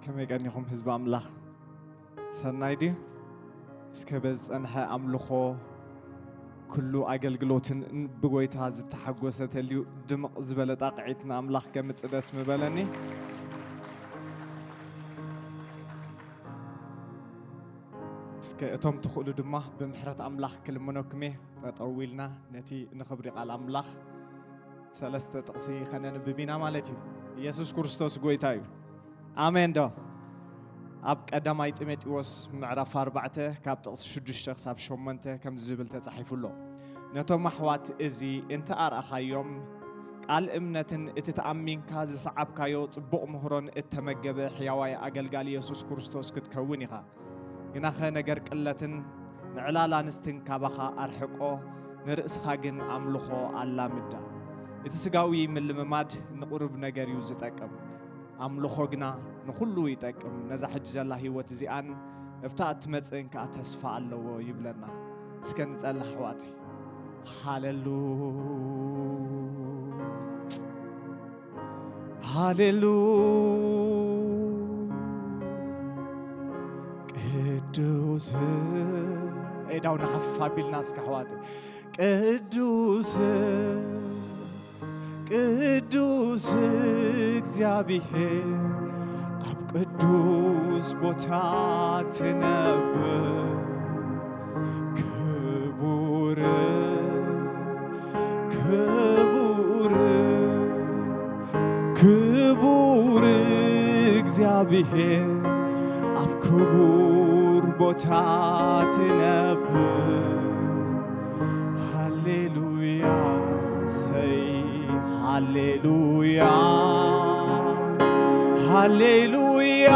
ከመይ ቀኒኹም ህዝቢ ኣምላኽ? ሰናይ ድዩ? እስከ በዚ ጸንሐ ኣምልኾ፣ ኩሉ ኣገልግሎትን ብጎይታ ዝተሓጎሰ ተልዩ ድምቕ ዝበለ ጣቕዒት ንኣምላኽ ከምጽእ ደስ ምበለኒ። እስከ እቶም ትኽእሉ ድማ ብምሕረት ኣምላኽ ክልምነኩም እየ። ጠጠው ኢልና ነቲ ንኽብሪ ቃል ኣምላኽ ሰለስተ ጥቕሲ ከነንብብ ኢና ማለት እዩ። ኢየሱስ ክርስቶስ ጎይታ እዩ። ኣሜን ዶ? ኣብ ቀዳማይ ጢሞቴዎስ ምዕራፍ ኣርባዕተ ካብ ጥቕሲ ሽዱሽተ ክሳብ ሸሞንተ ከምዚ ዝብል ተጻሒፉ ኣሎ። ነቶም ኣሕዋት እዚ እንተ ኣርኣኻዮም፣ ቃል እምነትን እቲ ተኣሚንካ ዝሰዓብካዮ ጽቡቕ ምህሮን እተመገበ ሕያዋይ ኣገልጋሊ የሱስ ክርስቶስ ክትከውን ኢኻ። ግናኸ ነገር ቅለትን ንዕላል ኣንስትን ካባኻ ኣርሕቆ፣ ንርእስኻ ግን ኣምልኾ ኣላምዳ። እቲ ስጋዊ ምልምማድ ንቑሩብ ነገር እዩ ዝጠቅም፣ ኣምልኾ ግና ንኹሉ ይጠቅም። ነዛ ሕጂ ዘላ ህይወት እዚኣን እብታ እትመጽእን ከኣ ተስፋ ኣለዎ ይብለና። እስከ ንጸሊ ኣሕዋተይ። ሃሌሉ ሃሌሉ ቅዱስ ኤዳው ንሓፍ ኣቢልና እስከ ኣሕዋተይ። ቅዱስ ቅዱስ እግዚኣብሔር ኣብ ቅዱስ ቦታ ትነብር። ክቡር ክቡር ክቡር እግዚኣብሔር ኣብ ክቡር ቦታ ትነብር። ሃሌሉያ ሰይ ሃሌሉያ ሃሌሉያ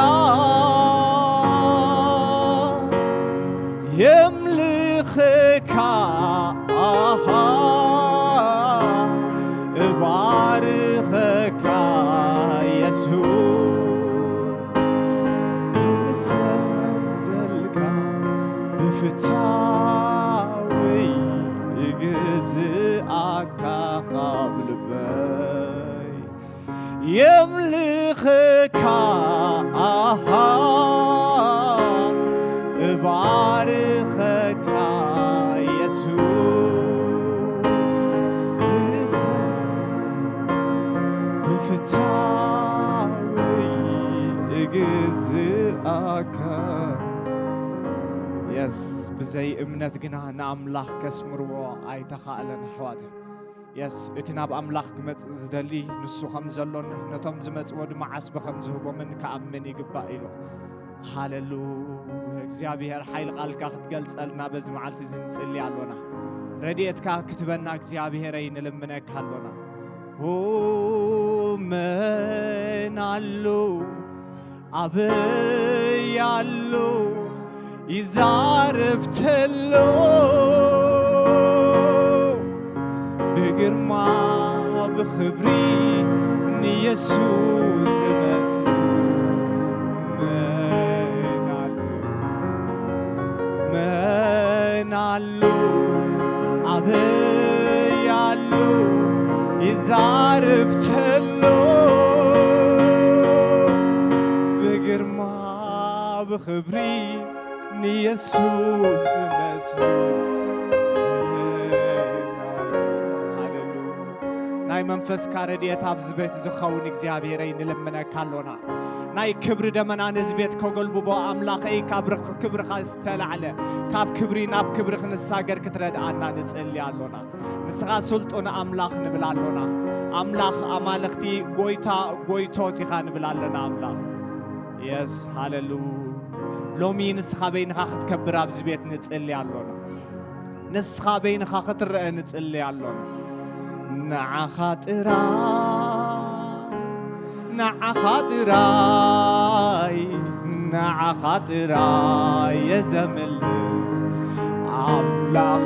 የምልኸካ ኣሃ እባርኸካ የሱስ እሰግደልካ ብፍታወይ እግዝኣካ ካብ ልበይ የምልኸካ ኣሃ እባርኸካ የሱስ እዘ ብፍታወይ እግዝኣካ የስ ብዘይ እምነት ግና ንኣምላኽ ከስምርዎ ኣይተኻእለን ኣሕዋት። የስ እቲ ናብ ኣምላኽ ክመጽእ ዝደሊ ንሱ ከም ዘሎን ነቶም ዝመጽዎ ድማ ዓስቢ ከም ዝህቦምን ክኣምን ይግባእ ኢሉ። ሃለሉ እግዚኣብሔር ሓይል ቃልካ ክትገልጸልና በዚ መዓልቲ እዚ ንጽሊ ኣሎና። ረድኤትካ ክትበና እግዚኣብሔረይ ንልምነካ ኣሎና። ኦ መን ኣሎ ኣበይ ኣሎ ይዛረብ ተሎ ብግርማ ብኽብሪ ንየሱስ ዝመስሉ መን ኣሎ? መን ኣሎ? ኣበይ ኣሎ? ይዛረብ ተሎ ብግርማ ብኽብሪ ንየሱስ ዝመስሉ። ሃሌሉያ። ናይ መንፈስካ ረድኤት ኣብዚ ቤት ዝኸውን እግዚኣብሔረይ ንልምነካ ኣሎና። ናይ ክብሪ ደመና ነዚ ቤት ከገልብቦ ኣምላኸይ ካብ ርኽ-፣ ክብርኻ ዝተላዕለ ካብ ክብሪ ናብ ክብሪ ክንሳገር ክትረድኣና ንጽሊ ኣሎና። ንስኻ ስልጡን ኣምላኽ ንብል ኣሎና። ኣምላኽ ኣማልኽቲ፣ ጎይታ ጎይቶት ኢኻ ንብል ኣለና ኣምላኽ። የስ፣ ሃለሉ። ሎሚ ንስኻ በይንኻ ክትከብር ኣብዚ ቤት ንጽሊ ኣሎና። ንስኻ በይንኻ ክትረአ ንጽሊ ኣሎና። ንዓኻ ጥራይ፣ ንዓኻ ጥራይ፣ ንዓኻ ጥራይ የዘምል ኣምላኽ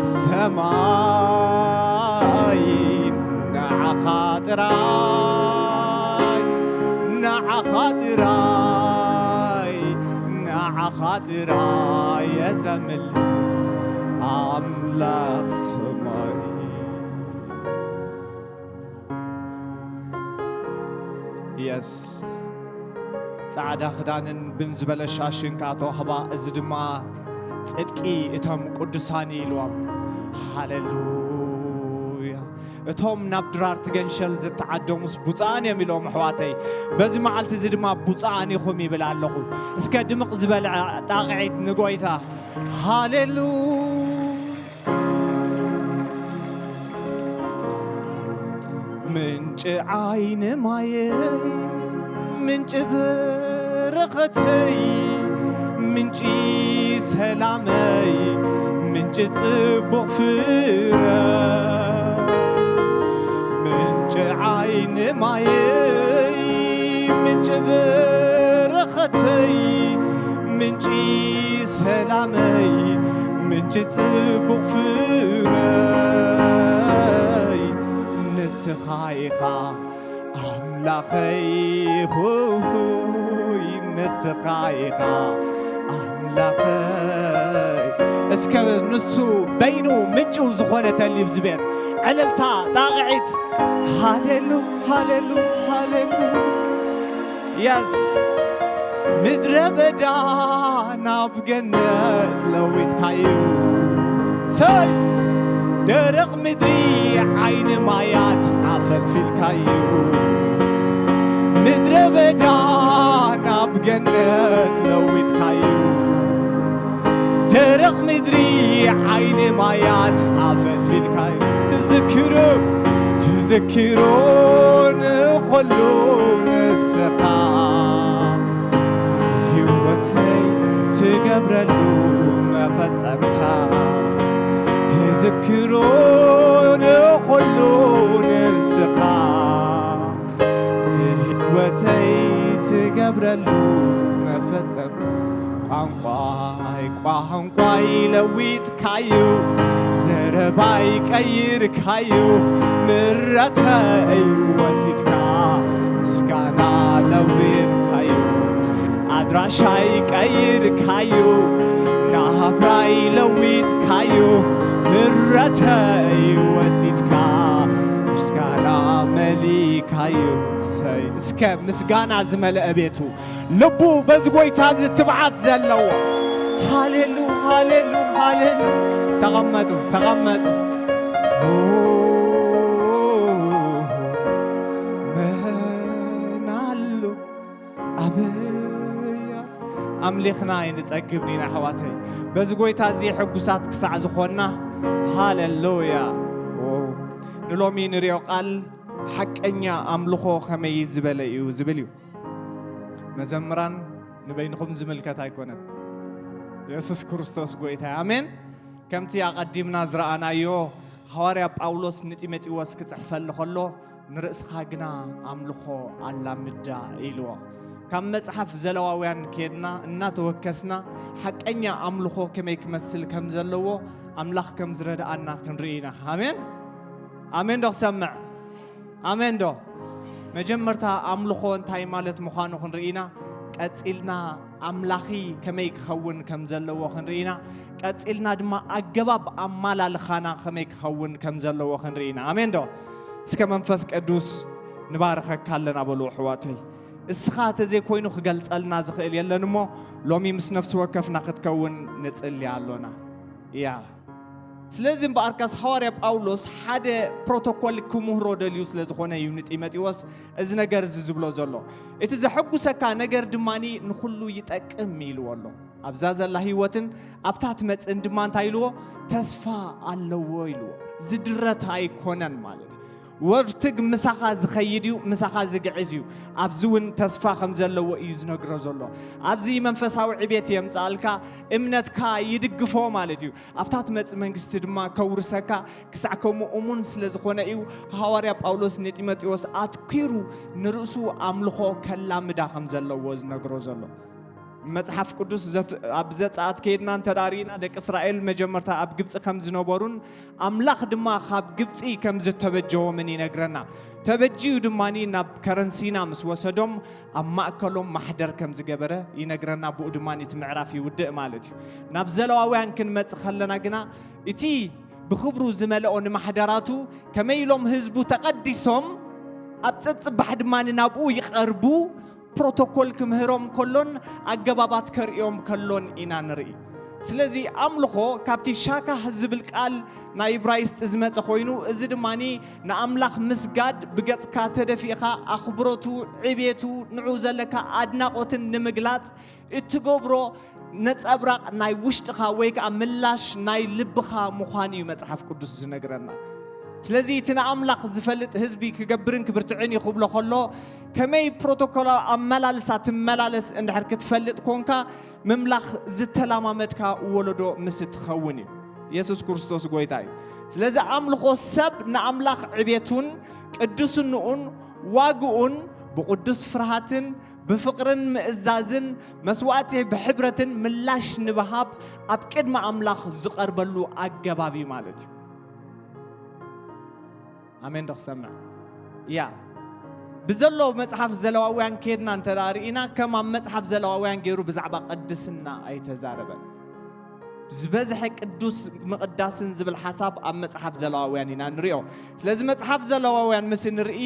ሰማይ። ንዓኻ ጥራይ፣ ንዓኻ ጥራይ፣ ንዓኻ ጥራይ የዘምል ኣምላኽ ሰማይ። የስ፣ ጻዕዳ ክዳንን ብን ዝበለ ሻሽን ከኣ ተዋህባ፣ እዚ ድማ ጽድቂ እቶም ቅዱሳን እዩ ኢልዎም። ሃሌሉያ። እቶም ናብ ድራር ትገንሸል ዝተዓደሙስ ብፁዓን እዮም ኢሎም ኣሕዋተይ። በዚ መዓልቲ እዚ ድማ ብፁዓን ኢኹም ይብል ኣለኹ። እስከ ድምቕ ዝበለ ጣቕዒት ንጎይታ። ሃሌሉያ። ምንጪ ዓይኒ ማየይ፣ ምንጪ በረኸተይ፣ ምንጪ ሰላመይ፣ ምንጪ ጽቡቕ ፍረ። ምንጪ ዓይኒ ማየይ፣ ምንጪ በረኸተይ፣ ምንጪ ሰላመይ፣ ምንጪ ጽቡቕ ፍረይ፣ ንስኻ ኢኻ ኣምላኸይ፣ ሁይ፣ ንስኻ ኢኻ ኣምላኸይ። እስከ ንሱ በይኑ ምንጩ ዝኾነ ተሊብ ዝቤት ዕልልታ፣ ጣቕዒት። ሃሌሉ፣ ሃሌሉ፣ ሃሌሉ። የስ። ምድረ በዳ ናብ ገነት ለዊጥካዩ። ሰይ! ደረቕ ምድሪ ዓይኒ ማያት ኣፈልፊልካዩ። ምድረ በዳ ናብ ገነት ለዊጥካዩ። ደረቕ ምድሪ ዓይኒ ማያት ኣፈልፊልካዩ። ትዝክሮ፣ ትዝክሮ ንኹሉ ንስኻ ህይወተይ ትገብረሉ መፈጸምታ። ትዝክሮ ንኹሉ ንስኻ ንህይወተይ ትገብረሉ መፈጸምታ። ቋንቋይ ቋንቋይ ለዊጥካዩ፣ ዘረባይ ቀይርካዩ፣ ምረተይ ወሲድካ ምስጋና ለዊጥካዩ። ኣድራሻይ ቀይርካዩ፣ ናብራይ ለዊጥካዩ፣ ምረተይ ወሲድካ ምስጋና መሊካዩ። ሰይ፣ እስከ ምስጋና ዝመልአ ቤቱ ልቡ በዚ ጎይታ እዚ ትብዓት ዘለዎ። ሃሌሉ፣ ሃሌሉ፣ ሃሌሉ። ተቐመጡ፣ ተቐመጡ። መን ኣሎ ኣበያ? ኣምሊኽና ኣይንጸግብን ኢና ኣሕዋተይ። በዚ ጎይታ እዚ ሕጉሳት ክሳዕ ዝኾንና፣ ሃሌሉያ። ንሎሚ ንሪኦ ቃል ሓቀኛ ኣምልኾ ከመይ ዝበለ እዩ ዝብል እዩ። መዘምራን ንበይንኹም ዝምልከት ኣይኮነን። የሱስ ክርስቶስ ጎይታ እዩ። ኣሜን። ከምቲ ኣቐዲምና ዝረኣናዮ፣ ሃዋርያ ጳውሎስ ንጢሞቴዎስ ክጽሕፈሉ ከሎ፣ "ንርእስኻ ግና ኣምልኾ ኣላምዳ" ኢልዎ። ካብ መጽሓፍ ዘለዋውያን ከድና እናተወከስና፣ ሓቀኛ ኣምልኾ ከመይ ክመስል ከም ዘለዎ ኣምላኽ ከም ዝረድኣና ክንርኢ ኢና። ኣሜን። ኣሜን ዶ ክሰምዕ? ኣሜን ዶ? መጀመርታ ኣምልኾ እንታይ ማለት ምዃኑ ክንርኢ ኢና። ቀጺልና ኣምላኺ ከመይ ክኸውን ከም ዘለዎ ክንርኢ ኢና። ቀጺልና ድማ ኣገባብ ኣማላልኻና ከመይ ክኸውን ከም ዘለዎ ክንርኢ ኢና። ኣሜን ዶ? እስከ መንፈስ ቅዱስ ንባርኸካ ኣለና በሉ ኣሕዋተይ። እስኻ ተዘይኮይኑ ክገልጸልና ዝኽእል የለን እሞ፣ ሎሚ ምስ ነፍሲ ወከፍና ክትከውን ንጽሊ ኣሎና። እያ። ስለዚ እምበኣርካስ ሃዋርያ ጳውሎስ ሓደ ፕሮቶኮል ክምህሮ ደልዩ ስለ ዝኾነ እዩ ንጢሞቴዎስ እዚ ነገር እዚ ዝብሎ ዘሎ። "እቲ ዘሐጉሰካ ነገር ድማ ንኹሉ ይጠቅም" ኢልዎ ኣሎ። ኣብዛ ዘላ ህይወትን ኣብታ ትመጽእን ድማ እንታይ ኢልዎ? "ተስፋ ኣለዎ" ኢልዎ። ዝድረት ኣይኮነን ማለት እዩ። ወርትግ ምሳኻ ዝኸይድ እዩ፣ ምሳኻ ዝግዕዝ እዩ። ኣብዚ እውን ተስፋ ከም ዘለዎ እዩ ዝነግሮ ዘሎ። ኣብዚ መንፈሳዊ ዕቤት የምጽኣልካ፣ እምነትካ ይድግፎ ማለት እዩ። ኣብታ ትመጽእ መንግስቲ ድማ ከውርሰካ፣ ክሳዕ ከምኡ እሙን ስለ ዝኾነ እዩ ሃዋርያ ጳውሎስ ንጢሞቴዎስ ኣትኲሩ ንርእሱ ኣምልኾ ከላምዳ ከም ዘለዎ ዝነግሮ ዘሎ። መጽሓፍ ቅዱስ ዘፍ-፣ ኣብ ዘጸኣት ከይድና እንተ ደኣ ርኢና፣ ደቂ እስራኤል መጀመርታ ኣብ ግብጺ ከም ዝነበሩን ኣምላኽ ድማ ካብ ግብጺ ከም ዝተበጀዎምን ይነግረና። ተበጅዩ ድማ ናብ ከረን ሲና ምስ ወሰዶም ኣብ ማእከሎም ማሕደር ከም ዝገበረ ይነግረና። ብኡ ድማ እቲ ምዕራፍ ይውድእ ማለት እዩ። ናብ ዘለዋውያን ክንመጽእ ከለና ግና፣ እቲ ብኽብሩ ዝመልኦ ንማሕደራቱ ከመይ ኢሎም ህዝቡ ተቐዲሶም ኣብ ጸጽባሕ ድማ ናብኡ ይቐርቡ፣ ፕሮቶኮል ክምህሮም ከሎን ኣገባባት ከርእዮም ከሎን ኢና ንርኢ። ስለዚ ኣምልኾ ካብቲ ሻካህ ዝብል ቃል ናይ እብራይስጥ ዝመጸ ኮይኑ፣ እዚ ድማ ንኣምላኽ ምስጋድ፣ ብገጽካ ተደፊእኻ ኣኽብሮቱ፣ ዕቤቱ፣ ንዑ ዘለካ ኣድናቖትን ንምግላጽ እትገብሮ ነጸብራቕ ናይ ውሽጥኻ ወይ ከኣ ምላሽ ናይ ልብኻ ምዃን እዩ መጽሓፍ ቅዱስ ዝነግረና። ስለዚ እቲ ንኣምላኽ ዝፈልጥ ህዝቢ ክገብርን ክብርትዕን እዩ ክብሎ ከሎ፣ ከመይ ፕሮቶኮላዊ ኣመላልሳ ትመላለስ እንድሕር ክትፈልጥ ኮንካ፣ ምምላኽ ዝተላማመድካ ወለዶ ምስ እትኸውን እዩ። የሱስ ክርስቶስ ጎይታ እዩ። ስለዚ ኣምልኾ ሰብ ንኣምላኽ ዕቤቱን ቅድስንኡን ዋግኡን ብቕዱስ ፍርሃትን ብፍቕርን ምእዛዝን መስዋእቲ ብሕብረትን ምላሽ ንብሃብ ኣብ ቅድሚ ኣምላኽ ዝቐርበሉ ኣገባብ እዩ ማለት እዩ። ኣሜን ዶ ክሰምዕ? ያ። ብዘሎ መጽሓፍ ዘለዋውያን ኬድና እንተ ደኣ ርኢና፣ ከም ኣብ መጽሓፍ ዘለዋውያን ገይሩ ብዛዕባ ቅድስና ኣይተዛረበን። ዝበዝሐ ቅዱስ ምቕዳስን ዝብል ሓሳብ ኣብ መጽሓፍ ዘለዋውያን ኢና ንሪኦ። ስለዚ መጽሓፍ ዘለዋውያን ምስ ንርኢ፣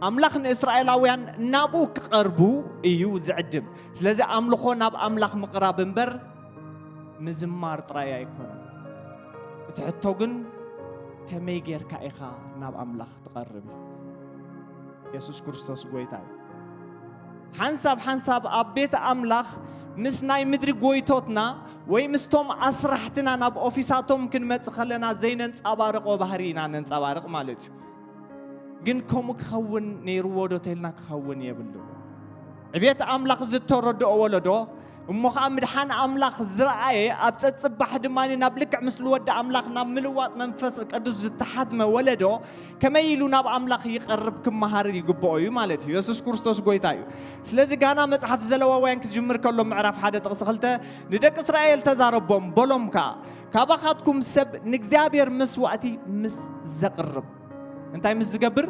ኣምላኽ ንእስራኤላውያን ናብኡ ክቐርቡ እዩ ዝዕድም። ስለዚ ኣምልኾ ናብ ኣምላኽ ምቕራብ እምበር ምዝማር ጥራይ ኣይኮነን። እቲ ሕቶ ግን ከመይ ጌርካ ኢኻ ናብ ኣምላኽ ትቐርብ እዩ። የሱስ ክርስቶስ ጎይታ እዩ። ሓንሳብ ሓንሳብ ኣብ ቤት ኣምላኽ ምስ ናይ ምድሪ ጎይቶትና ወይ ምስቶም ኣስራሕትና ናብ ኦፊሳቶም ክንመጽእ ከለና ዘይነንጸባርቖ ባህሪ ኢና ነንጸባርቕ ማለት እዩ። ግን ከምኡ ክኸውን ነይርዎ ዶ ተልና ክኸውን የብሉ። ዕቤት ኣምላኽ ዝተረድኦ ወለዶ እሞ ኸዓ ምድሓን ኣምላኽ ዝረኣየ ኣብ ጸጽባሕ ድማ ናብ ልክዕ ምስሊ ወዲ ኣምላኽ ናብ ምልዋጥ መንፈስ ቅዱስ ዝተሓትመ ወለዶ ከመይ ኢሉ ናብ ኣምላኽ ይቐርብ ክመሃር ይግብኦ እዩ ማለት እዩ። የሱስ ክርስቶስ ጎይታ እዩ። ስለዚ ጋና መጽሓፍ ዘለዋውያን ክጅምር ከሎ ምዕራፍ ሓደ ጥቕሲ ክልተ ንደቂ እስራኤል ተዛረቦም በሎም ከኣ ካባኻትኩም ሰብ ንእግዚኣብሔር መስዋእቲ ምስ ዘቕርብ እንታይ ምስ ዝገብር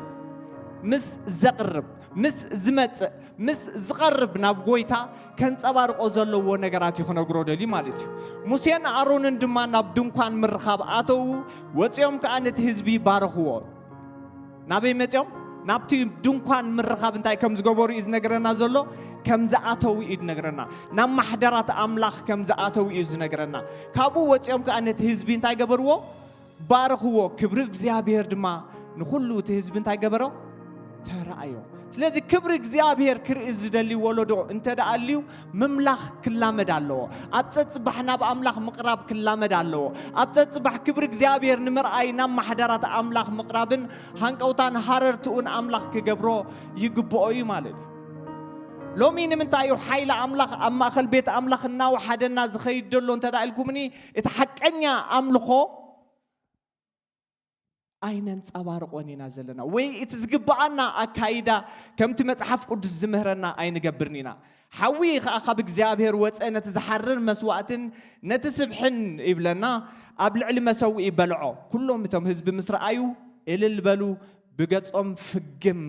ምስ ዘቕርብ ምስ ዝመጽእ ምስ ዝቐርብ ናብ ጎይታ ከንጸባርቆ ዘለዎ ነገራት እዩ ክነግሮ ደልዩ ማለት እዩ። ሙሴን ኣሮንን ድማ ናብ ድንኳን ምርኻብ ኣተዉ፣ ወጺኦም ከኣ ነቲ ህዝቢ ባረኽዎ። ናበይ መጺኦም? ናብቲ ድንኳን ምርኻብ እንታይ ከም ዝገበሩ እዩ ዝነግረና ዘሎ፣ ከም ዝኣተዉ እዩ ዝነግረና። ናብ ማሕደራት ኣምላኽ ከም ዝኣተዉ እዩ ዝነግረና። ካብኡ ወጺኦም ከኣ ነቲ ህዝቢ እንታይ ገበርዎ? ባረኽዎ። ክብሪ እግዚኣብሔር ድማ ንኹሉ እቲ ህዝቢ እንታይ ገበሮ? ተራእዮ። ስለዚ ክብሪ እግዚኣብሔር ክርኢ ዝደሊ ወለዶ እንተ ደኣ ኣልዩ ምምላኽ ክላመድ ኣለዎ። ኣብ ጸጽባሕ ናብ ኣምላኽ ምቕራብ ክላመድ ኣለዎ። ኣብ ጸጽባሕ ክብሪ እግዚኣብሔር ንምርኣይ ናብ ማሕደራት ኣምላኽ ምቕራብን ሃንቀውታን ሃረርትኡን ኣምላኽ ክገብሮ ይግብኦ እዩ ማለት እዩ። ሎሚ ንምንታይ እዩ ሓይሊ ኣምላኽ ኣብ ማእከል ቤት ኣምላኽ እናወሓደና ዝኸይድ ዘሎ እንተ ደኣ ኢልኩምኒ፣ እቲ ሓቀኛ ኣምልኾ ኣይነንጸባርቆን ኢና ዘለና፣ ወይ እቲ ዝግብኣና ኣካይዳ ከምቲ መጽሓፍ ቅዱስ ዝምህረና ኣይንገብርን ኢና። ሓዊ ኸኣ ካብ እግዚኣብሔር ወጸ፣ ነቲ ዝሓርር መስዋእትን ነቲ ስብሕን ይብለና፣ ኣብ ልዕሊ መሰውኢ በልዖ። ኩሎም እቶም ህዝቢ ምስ ረኣዩ እልል በሉ፣ ብገጾም ፍግም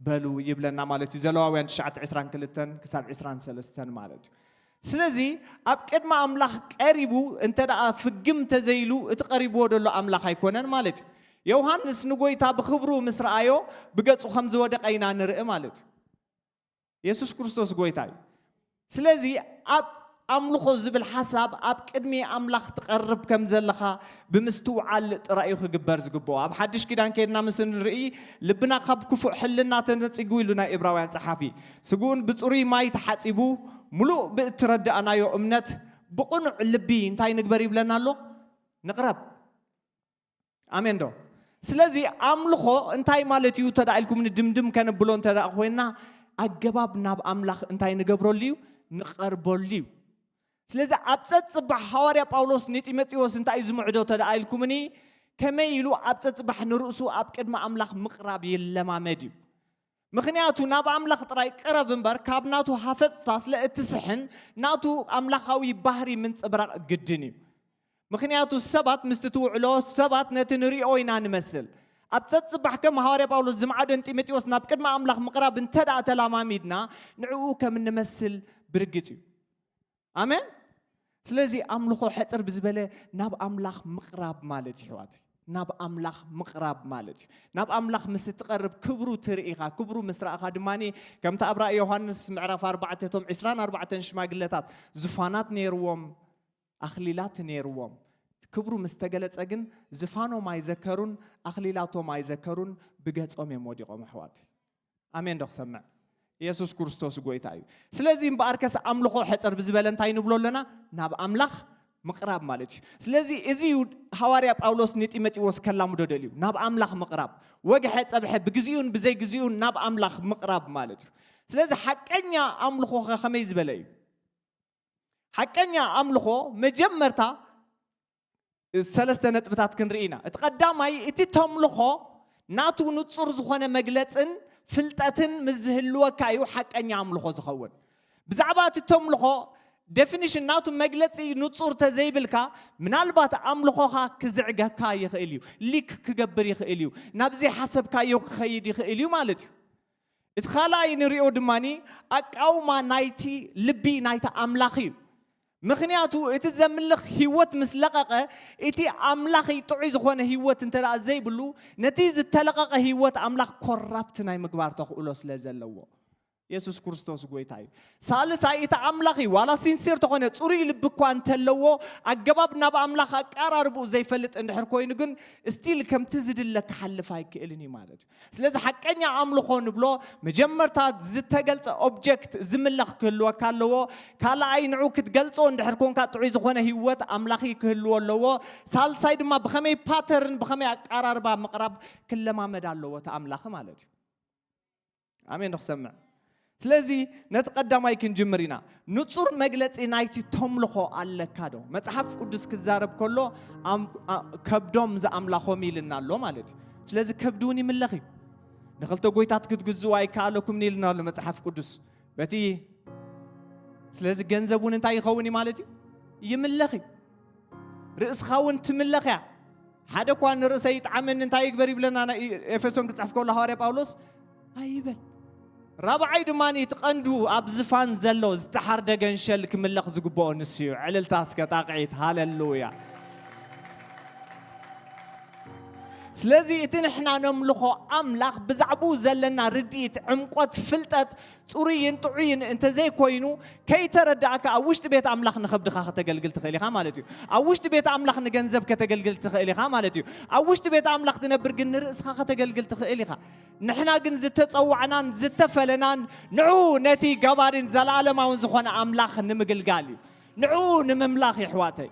በሉ ይብለና ማለት እዩ። ዘለዋውያን ትሽዓተ ዕስራን ክልተን ክሳብ ዕስራን ሰለስተን ማለት እዩ። ስለዚ ኣብ ቅድሚ ኣምላኽ ቀሪቡ እንተ ደኣ ፍግም ተዘይሉ እቲ ቀሪብዎ ዘሎ ኣምላኽ ኣይኮነን ማለት እዩ። ዮሃንስ ንጎይታ ብኽብሩ ምስ ረኣዮ ብገጹ ከም ዝወደቐ ኢና ንርኢ ማለት እዩ። የሱስ ክርስቶስ ጎይታ እዩ። ስለዚ ኣብ ኣምልኾ ዝብል ሓሳብ ኣብ ቅድሚ ኣምላኽ ትቐርብ ከም ዘለኻ ብምስትውዓል ጥራይ እዩ ክግበር ዝግብኦ። ኣብ ሓድሽ ኪዳን ከይድና ምስ ንርኢ ልብና ካብ ክፉእ ሕልና ተነጺጉ ኢሉ ናይ እብራውያን ጸሓፊ። ስግኡን ብጽሩይ ማይ ተሓጺቡ ምሉእ ብእትረዳእናዮ እምነት ብቕኑዕ ልቢ እንታይ ንግበር ይብለና ኣሎ? ንቕረብ። ኣሜን ዶ? ስለዚ ኣምልኾ እንታይ ማለት እዩ ተዳ ኢልኩም ንድምድም ከነብሎ እንተ ደኣ ኮይና ኣገባብ ናብ ኣምላኽ እንታይ ንገብረሉ እዩ? ንቐርበሉ እዩ። ስለዚ ኣብ ጸጽባሕ ሃዋርያ ጳውሎስ ንጢሞቴዎስ እንታይ እዩ ዝምዕዶ ተዳ ኢልኩምኒ ከመይ ኢሉ ኣብ ጸጽባሕ ንርእሱ ኣብ ቅድሚ ኣምላኽ ምቕራብ ይለማመድ እዩ። ምኽንያቱ ናብ ኣምላኽ ጥራይ ቅረብ እምበር ካብ ናቱ ሃፈጽታ ስለ እትስሕን ናቱ ኣምላኻዊ ባህሪ ምንጽብራቕ ግድን እዩ። ምኽንያቱ ሰባት ምስቲ ትውዕሎ ሰባት ነቲ ንሪኦ ኢና ንመስል። ኣብ ጸጽባሕ ከም ሃዋርያ ጳውሎስ ዝምዓዶ ንጢሞቴዎስ ናብ ቅድሚ ኣምላኽ ምቕራብ እንተ ደኣ ተላማሚድና ንዕኡ ከም እንመስል ብርግጽ እዩ። ኣሜን። ስለዚ ኣምልኾ ሕጽር ብዝበለ ናብ ኣምላኽ ምቕራብ ማለት ይሕዋት ናብ ኣምላኽ ምቕራብ ማለት እዩ። ናብ ኣምላኽ ምስ እትቐርብ ክብሩ ትርኢ ኢኻ። ክብሩ ምስ ረኣኻ ድማ፣ ከምቲ ኣብ ራእይ ዮሃንስ ምዕራፍ ኣርባዕተ፣ እቶም ዕስራን ኣርባዕተን ሽማግለታት ዝፋናት ነይርዎም፣ ኣኽሊላት ነይርዎም። ክብሩ ምስ ተገለጸ ግን ዝፋኖም ኣይዘከሩን፣ ኣኽሊላቶም ኣይዘከሩን፣ ብገጾም እዮም ወዲቖም ኣሕዋት። ኣሜን ዶ ክሰምዕ? ኢየሱስ ክርስቶስ ጎይታ እዩ። ስለዚ እምበኣርከስ ኣምልኾ ሕጽር ብዝበለ እንታይ ንብሎ ኣለና? ናብ ኣምላኽ ምቕራብ ማለት እዩ። ስለዚ እዚ እዩ ሃዋርያ ጳውሎስ ንጢሞቴዎስ ከላምዶ ደልዩ። ናብ ኣምላኽ ምቕራብ። ወግሐ ጸብሐ ብግዚኡን ብዘይግዚኡን ናብ ኣምላኽ ምቕራብ ማለት እዩ። ስለዚ ሓቀኛ ኣምልኾ ኸ ከመይ ዝበለ እዩ? ሓቀኛ ኣምልኾ መጀመርታ ሰለስተ ነጥብታት ክንርኢ ኢና። እቲ ቀዳማይ፣ እቲ ተምልኾ ናቱ ንጹር ዝኾነ መግለጽን ፍልጠትን ምስ ዝህልወካ እዩ ሓቀኛ ኣምልኾ ዝኸውን። ብዛዕባ እቲ ተምልኾ ዴፊኒሽን ናቱ መግለጺ ንጹር ተዘይብልካ፣ ምናልባት ኣምልኾኻ ክዝዕገካ ይኽእል እዩ፣ ሊክ ክገብር ይኽእል እዩ፣ ናብ ዘይሓሰብካዮ ክኸይድ ይኽእል እዩ ማለት እዩ። እቲ ካልኣይ ንሪኦ ድማ ኣቃውማ ናይቲ ልቢ ናይቲ ኣምላኽ እዩ። ምኽንያቱ እቲ ዘምልኽ ህይወት ምስ ለቐቐ፣ እቲ ኣምላኽ ጥዑይ ዝኾነ ህይወት እንተ ደኣ ዘይብሉ፣ ነቲ ዝተለቐቐ ህይወት ኣምላኽ ኮራፕት ናይ ምግባር ተኽእሎ ስለ ዘለዎ። የሱስ ክርስቶስ ጎይታ እዩ። ሳልሳይ እቲ ኣምላኽ እዩ። ዋላ ሲንሴር ተኾነ፣ ጽሩይ ልቢ እኳ እንተለዎ፣ ኣገባብ ናብ ኣምላኽ ኣቀራርብኡ ዘይፈልጥ እንድሕር ኮይኑ ግን፣ ስቲል ከምቲ ዝድለ ክሓልፍ ኣይክእልን እዩ ማለት እዩ። ስለዚ ሓቀኛ ኣምልኾ ንብሎ፣ መጀመርታ ዝተገልጸ ኦብጀክት ዝምለኽ ክህልወካ ኣለዎ። ካልኣይ ንዑ ክትገልጾ እንድሕር ኮንካ ጥዑይ ዝኾነ ህይወት ኣምላኺ ክህልዎ ኣለዎ። ሳልሳይ ድማ ብኸመይ ፓተርን ብኸመይ ኣቀራርባ ምቕራብ ክለማመድ ኣለዎ እቲ ኣምላኺ ማለት እዩ። ኣሜን ዶ ክሰምዕ? ስለዚ ነቲ ቀዳማይ ክንጅምር ኢና። ንጹር መግለጺ ናይቲ ተምልኾ ኣለካ ዶ? መጽሓፍ ቅዱስ ክዛረብ ከሎ ኣም-፣ ኣ-፣ ከብዶም ዝኣምላኾም ኢልና ኣሎ ማለት እዩ። ስለዚ ከብዲ እውን ይምለኽ እዩ። ንኽልተ ጎይታት ክትግዝኡ ኣይከኣለኩምን ኢልና ኣሎ መጽሓፍ ቅዱስ። በቲ ስለዚ ገንዘብ እውን እንታይ ይኸውን እዩ ማለት እዩ? ይምለኽ እዩ። ርእስኻ እውን ትምለኽ እያ። ሓደ እኳ ንርእሰይ ይጥዓመኒ እንታይ ይግበር ይብለና ናይ ኤፌሶን ክጽሕፍ ከሎ ሃዋርያ ጳውሎስ ኣይበል። ራብዓይ ድማ እቲ ቀንዱ ኣብ ዝፋን ዘሎ ዝተሓርደ ገንሸል ክምለኽ ዝግብኦ ንሱ እዩ። ዕልልታ እስከ ጣቕዒት፣ ሃሌሉያ። ስለዚ እቲ ንሕና ነምልኾ ኣምላኽ ብዛዕባኡ ዘለና ርድኢት፣ ዕምቆት፣ ፍልጠት ጽሩይን ጥዑይን እንተዘይኮይኑ፣ ከይተረዳእካ ኣብ ውሽጢ ቤት ኣምላኽ ንኸብድኻ ከተገልግል ትኽእል ኢኻ ማለት እዩ። ኣብ ውሽጢ ቤት ኣምላኽ ንገንዘብ ከተገልግል ትኽእል ኢኻ ማለት እዩ። ኣብ ውሽጢ ቤት ኣምላኽ ትነብር ግን ንርእስኻ ከተገልግል ትኽእል ኢኻ። ንሕና ግን ዝተጸዋዕናን ዝተፈለናን ንዑ ነቲ ገባሪን ዘለኣለማውን ዝኾነ ኣምላኽ ንምግልጋል እዩ። ንዑ ንምምላኽ የሕዋተይ።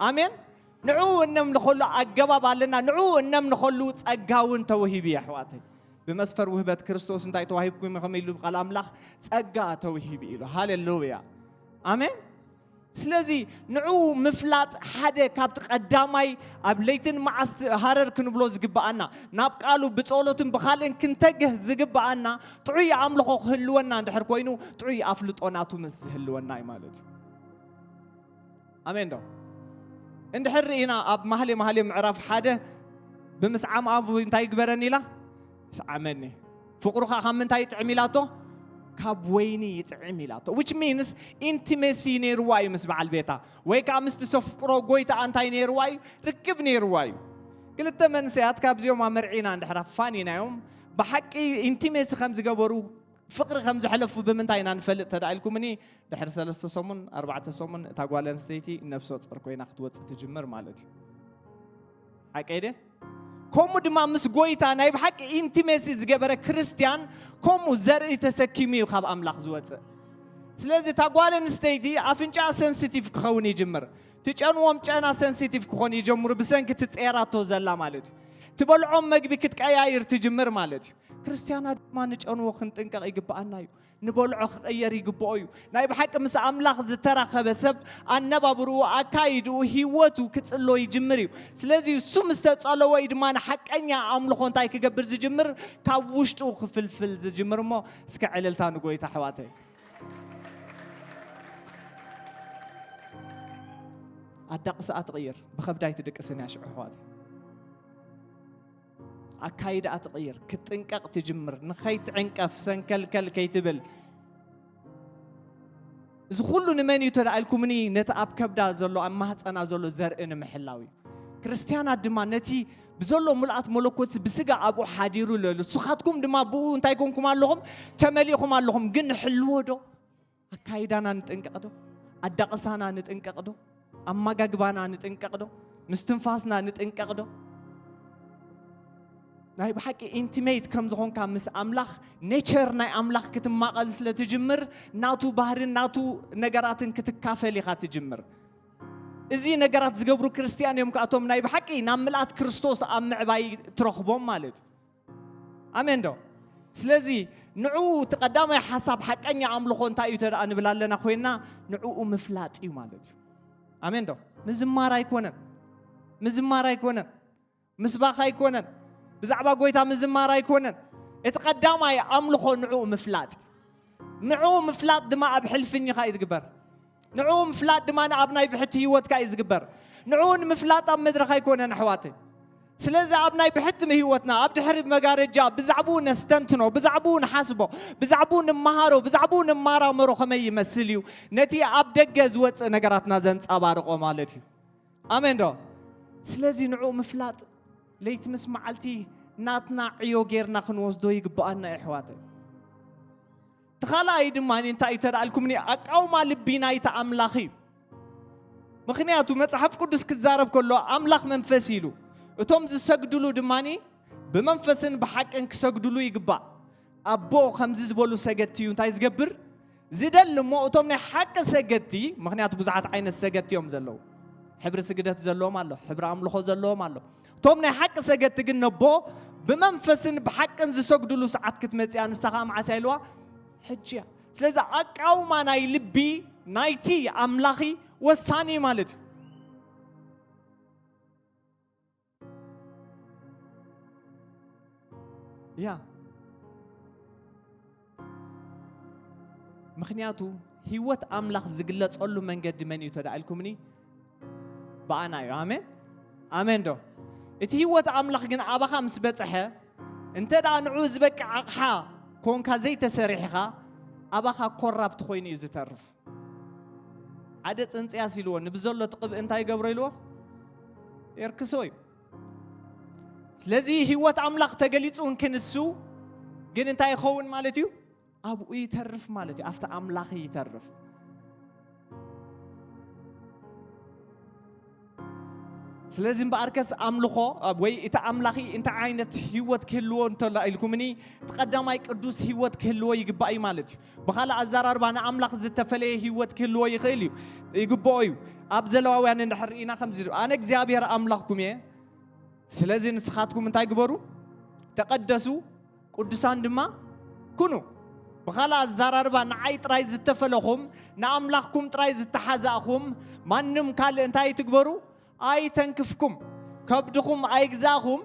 ኣሜን። ንዑ እነምልኸሉ ኣገባብ ኣለና። ንዑ እነምልኸሉ ጸጋ እውን ተወሂቡ እዩ ኣሕዋተይ። ብመስፈር ውህበት ክርስቶስ እንታይ ተዋሂብኩም ኢኹም ኢሉ ቃል ኣምላኽ ጸጋ ተወሂቡ ኢሉ። ሃሌሉያ። ኣሜን። ስለዚ ንዑ ምፍላጥ ሓደ ካብቲ ቀዳማይ ኣብ ለይትን መዓልቲ ሃረር ክንብሎ ዝግብኣና፣ ናብ ቃሉ ብጸሎትን ብኻልእን ክንተግህ ዝግብኣና፣ ጥዑይ ኣምልኾ ክህልወና እንድሕር ኮይኑ፣ ጥዑይ ኣፍልጦ ናቱ ምስ ዝህልወና እዩ ማለት እዩ። ኣሜን ዶ? እንድሕር ርኢና ኣብ ማህሌ ማህሌ ምዕራፍ ሓደ ብምስዓም ኣቡ እንታይ ይግበረኒ ኢላ? ስዓመኒ። ፍቕሩ ኸዓ ካብ ምንታይ ይጥዕም ኢላቶ? ካብ ወይኒ ይጥዕም ኢላቶ። Which means intimacy ነይርዋ እዩ ምስ በዓል ቤታ። ወይ ከዓ ምስቲ ዘፍቅሮ ጎይታ እንታይ ነይርዋ እዩ? ርክብ ነይርዋ እዩ። ክልተ መንእሰያት ካብዚኦም ኣመርዒና እንድሕር ኣፋኒናዮም፣ ብሓቂ ኢንቲሜሲ ከም ዝገበሩ፣ ፍቕሪ ከም ዘሕለፉ ብምንታይ ኢና ንፈልጥ ተዳ ኢልኩምኒ፣ ድሕሪ ሰለስተ ሰሙን፣ ኣርባዕተ ሰሙን እታ ጓል ኣንስተይቲ ነብሰ ጾር ኮይና ክትወጽእ ትጅምር ማለት እዩ። ሓቀይ ድየ? ከምኡ ድማ ምስ ጎይታ ናይ ብሓቂ ኢንቲሜሲ ዝገበረ ክርስትያን ከምኡ ዘርኢ ተሰኪሙ እዩ ካብ ኣምላኽ ዝወጽእ። ስለዚ እታ ጓል ኣንስተይቲ ኣፍንጫ ሰንሲቲቭ ክኸውን ይጅምር። ትጨንዎም ጨና ሰንሲቲቭ ክኾን ይጀምሩ ብሰንኪ ትጸየራቶ ዘላ ማለት እዩ። ትበልዖም መግቢ ክትቀያይር ትጅምር ማለት እዩ። ክርስትያናት ድማ ንጨንዎ ክንጥንቀቕ ይግብኣና እዩ። ንበልዖ ክቕየር ይግብኦ እዩ። ናይ ብሓቂ ምስ ኣምላኽ ዝተራኸበ ሰብ ኣነባብርኡ፣ ኣካይድኡ፣ ህይወቱ ክጽሎ ይጅምር እዩ። ስለዚ እሱ ምስ ተጸለወ እዩ ድማ ንሓቀኛ ኣምልኾ እንታይ ክገብር ዝጅምር? ካብ ውሽጡ ክፍልፍል ዝጅምር። እሞ እስከ ዕልልታ ንጎይታ ኣሕዋተይ። ኣዳቕስኣ ትቕይር፣ ብኸብዳይ ትድቅስን እያ ሽዑ ኣሕዋተይ። ኣካይዳኣ ትቕይር፣ ክትጥንቀቕ ትጅምር፣ ንኸይትዕንቀፍ ሰንከልከል ከይትብል። እዚ ኩሉ ንመን እዩ ተዳ ኢልኩምኒ? ነቲ ኣብ ከብዳ ዘሎ፣ ኣብ ማህፀና ዘሎ ዘርኢ ንምሕላው እዩ። ክርስትያናት ድማ ነቲ ብዘሎ ምልኣት መለኮት ብስጋ ኣብኡ ሓዲሩ ኣሎ። ንስኻትኩም ድማ ብኡ እንታይ ኮንኩም ኣለኹም? ተመሊእኹም ኣለኹም። ግን ንሕልዎ ዶ? ኣካይዳና ንጥንቀቕ ዶ? ኣዳቕሳና ንጥንቀቕ ዶ? ኣመጋግባና ንጥንቀቕ ዶ? ምስትንፋስና ንጥንቀቕ ዶ? ናይ ብሓቂ ኢንቲሜት ከም ዝኾንካ ምስ ኣምላኽ፣ ኔቸር ናይ ኣምላኽ ክትማቐል ስለ ትጅምር፣ ናቱ ባህርን ናቱ ነገራትን ክትካፈል ኢኻ ትጅምር። እዚ ነገራት ዝገብሩ ክርስትያን እዮም ከኣቶም ናይ ብሓቂ ናብ ምልኣት ክርስቶስ ኣብ ምዕባይ ትረኽቦም ማለት እዩ። ኣሜን ዶ? ስለዚ ንዕኡ እቲ ቀዳማይ ሓሳብ ሓቀኛ ኣምልኾ እንታይ እዩ ተደኣ ንብል ኣለና ኮይና፣ ንዕኡ ምፍላጥ እዩ ማለት እዩ። ኣሜን ዶ? ምዝማር ኣይኮነን፣ ምዝማር ኣይኮነን፣ ምስባኽ ኣይኮነን፣ ብዛዕባ ጎይታ ምዝማር ኣይኮነን። እቲ ቀዳማይ ኣምልኾ ንዕኡ ምፍላጥ እዩ። ንዕኡ ምፍላጥ ድማ ኣብ ሕልፍኝኻ እዩ ዝግበር። ንዕኡ ምፍላጥ ድማ ኣብ ናይ ብሕቲ ህይወትካ እዩ ዝግበር። ንዕኡ ንምፍላጥ ኣብ መድረኽ ኣይኮነን ኣሕዋተይ። ስለዚ ኣብ ናይ ብሕቲ ህይወትና ኣብ ድሕሪ መጋረጃ ብዛዕባኡ ነስተንትኖ፣ ብዛዕባኡ ንሓስቦ፣ ብዛዕባኡ ንመሃሮ፣ ብዛዕባኡ ንመራመሮ ከመይ ይመስል እዩ ነቲ ኣብ ደገ ዝወፅእ ነገራትና ዘንፀባርቆ ማለት እዩ። ኣሜን ዶ? ስለዚ ንዕኡ ምፍላጥ ለይቲ ምስ መዓልቲ ናትና ዕዮ ጌርና ክንወስዶ ይግብኣና የሕዋተይ። እቲ ካልኣይ ድማ እንታይ እዩ ተዳልኩምኒ? ኣቃውማ ልቢ ናይቲ ኣምላኽ እዩ። ምኽንያቱ መጽሓፍ ቅዱስ ክዛረብ ከሎ ኣምላኽ መንፈስ ኢሉ፣ እቶም ዝሰግድሉ ድማ ብመንፈስን ብሓቅን ክሰግድሉ ይግባእ። ኣቦ ከምዚ ዝበሉ ሰገድቲ እዩ እንታይ ዝገብር? ዝደሊ እሞ እቶም ናይ ሓቂ ሰገድቲ፣ ምኽንያቱ ብዙሓት ዓይነት ሰገድቲ እዮም ዘለዉ። ሕብሪ ስግደት ዘለዎም ኣሎ፣ ሕብሪ ኣምልኾ ዘለዎም ኣሎ። እቶም ናይ ሓቂ ሰገድቲ ግን ነቦ ብመንፈስን ብሓቅን ዝሰግድሉ ሰዓት ክትመጽእ እያ። ንሳ ኸኣ መዓስ እያ ኢልዋ? ሕጂ እያ። ስለዚ ኣቃውማ ናይ ልቢ ናይቲ ኣምላኺ ወሳኒ ማለት እዩ። ያ ምኽንያቱ ህይወት ኣምላኽ ዝግለጸሉ መንገዲ መን እዩ ተዳኢልኩምኒ? ብኣና እዩ። ኣሜን ኣሜን ዶ? እቲ ህይወት ኣምላኽ ግን ኣባኻ ምስ በጽሐ፣ እንተ ደኣ ንዑ ዝበቅዕ ኣቕሓ ኮንካ ዘይተሰሪሕኻ፣ ኣባኻ ኮራፕት ኮይኑ እዩ ዝተርፍ። ሓደ ጽንጽያስ ኢልዎ ንብዘሎ እቲ ቅብእ እንታይ ይገብሮ ኢልዎ? የርክሶ እዩ። ስለዚ ህይወት ኣምላኽ ተገሊጹ እንክንሱ ግን እንታይ ይኸውን ማለት እዩ? ኣብኡ ይተርፍ ማለት እዩ። ኣብቲ ኣምላኽ ይተርፍ። ስለዚ እምበኣርከስ ኣምልኾ ወይ እቲ ኣምላኺ እንታይ ዓይነት ህይወት ክህልዎ እንተሎ ኢልኩምኒ፣ እቲ ቀዳማይ ቅዱስ ህይወት ክህልዎ ይግባእ እዩ ማለት እዩ። ብኻልእ ኣዘራርባ ንኣምላኽ ዝተፈለየ ህይወት ክህልዎ ይኽእል እዩ፣ ይግብኦ እዩ። ኣብ ዘለዋውያን እንድሕር ርኢና ከምዚ ዝብል፣ ኣነ እግዚኣብሔር ኣምላኽኩም እየ፣ ስለዚ ንስኻትኩም እንታይ ግበሩ? ተቐደሱ፣ ቅዱሳን ድማ ኩኑ። ብኻልእ ኣዘራርባ ንዓይ ጥራይ ዝተፈለኹም፣ ንኣምላኽኩም ጥራይ ዝተሓዛእኹም፣ ማንም ካልእ እንታይ ትግበሩ? ኣይተንክፍኩም። ከብድኹም ኣይግዛእኹም፣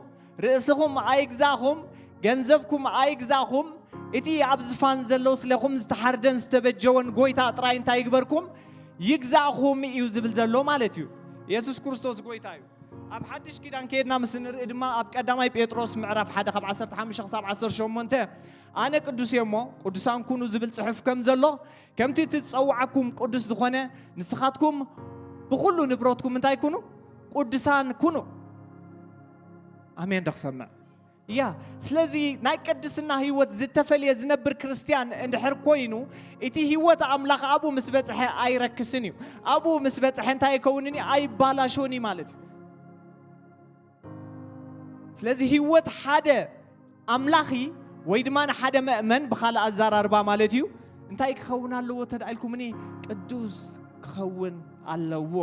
ርእስኹም ኣይግዛእኹም፣ ገንዘብኩም ኣይግዛእኹም። እቲ ኣብ ዝፋን ዘሎ ስለኹም ዝተሓርደን ዝተበጀወን ጎይታ ጥራይ እንታይ ይግበርኩም? ይግዛእኹም እዩ ዝብል ዘሎ ማለት እዩ። የሱስ ክርስቶስ ጎይታ እዩ። ኣብ ሓድሽ ኪዳን ከይድና ምስ ንርኢ ድማ ኣብ ቀዳማይ ጴጥሮስ ምዕራፍ ሓደ ካብ ዓሰርተ ሓሙሽተ ክሳብ ዓሰርተ ሸሞንተ ኣነ ቅዱስ እየ እሞ ቅዱሳን ኩኑ ዝብል ጽሑፍ ከም ዘሎ ከምቲ እቲ ዝጸውዓኩም ቅዱስ ዝኾነ ንስኻትኩም ብኹሉ ንብረትኩም እንታይ ኩኑ? ቅዱሳን ኩኑ። ኣሜን ዶ ክሰምዕ? ያ ስለዚ ናይ ቅድስና ህይወት ዝተፈልየ ዝነብር ክርስትያን እንድሕር ኮይኑ እቲ ህይወት ኣምላኽ ኣብኡ ምስ በጽሐ ኣይረክስን እዩ። ኣብኡ ምስ በጽሐ እንታይ ይከውንን እዩ? ኣይባላሾን እዩ ማለት እዩ። ስለዚ ህይወት ሓደ ኣምላኺ ወይ ድማ ንሓደ መእመን ብኻልእ ኣዘራርባ ማለት እዩ እንታይ ክኸውን ኣለዎ ተዳኢልኩምኒ? ቅዱስ ክኸውን ኣለዎ።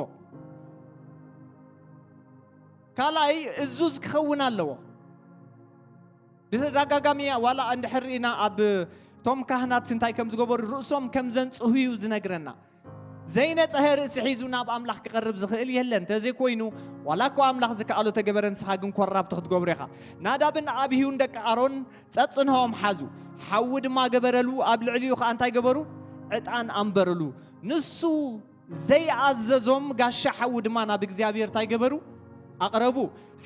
ካልኣይ እዙዝ ክኸውን ኣለዎ። ብተደጋጋሚ ዋላ እንድሕር ኢና ኣብ እቶም ካህናት እንታይ ከም ዝገበሩ ርእሶም ከም ዘንጽሁ እዩ ዝነግረና። ዘይነጽሀ ርእሲ ሒዙ ናብ ኣምላኽ ክቐርብ ዝኽእል የለን። እንተዘይኮይኑ ዋላ እኮ ኣምላኽ ዝከኣሎ ተገበረ፣ ንስኻ ግን ኮራብቲ ክትገብሮ ኢኻ። ናዳብን ኣብሂውን ደቂ ኣሮን ጸጽንሆም ሓዙ፣ ሓዊ ድማ ገበረሉ፣ ኣብ ልዕሊኡ ኸኣ እንታይ ገበሩ? ዕጣን ኣንበርሉ። ንሱ ዘይኣዘዞም ጋሻ ሓዊ ድማ ናብ እግዚኣብሔር እንታይ ገበሩ? ኣቕረቡ።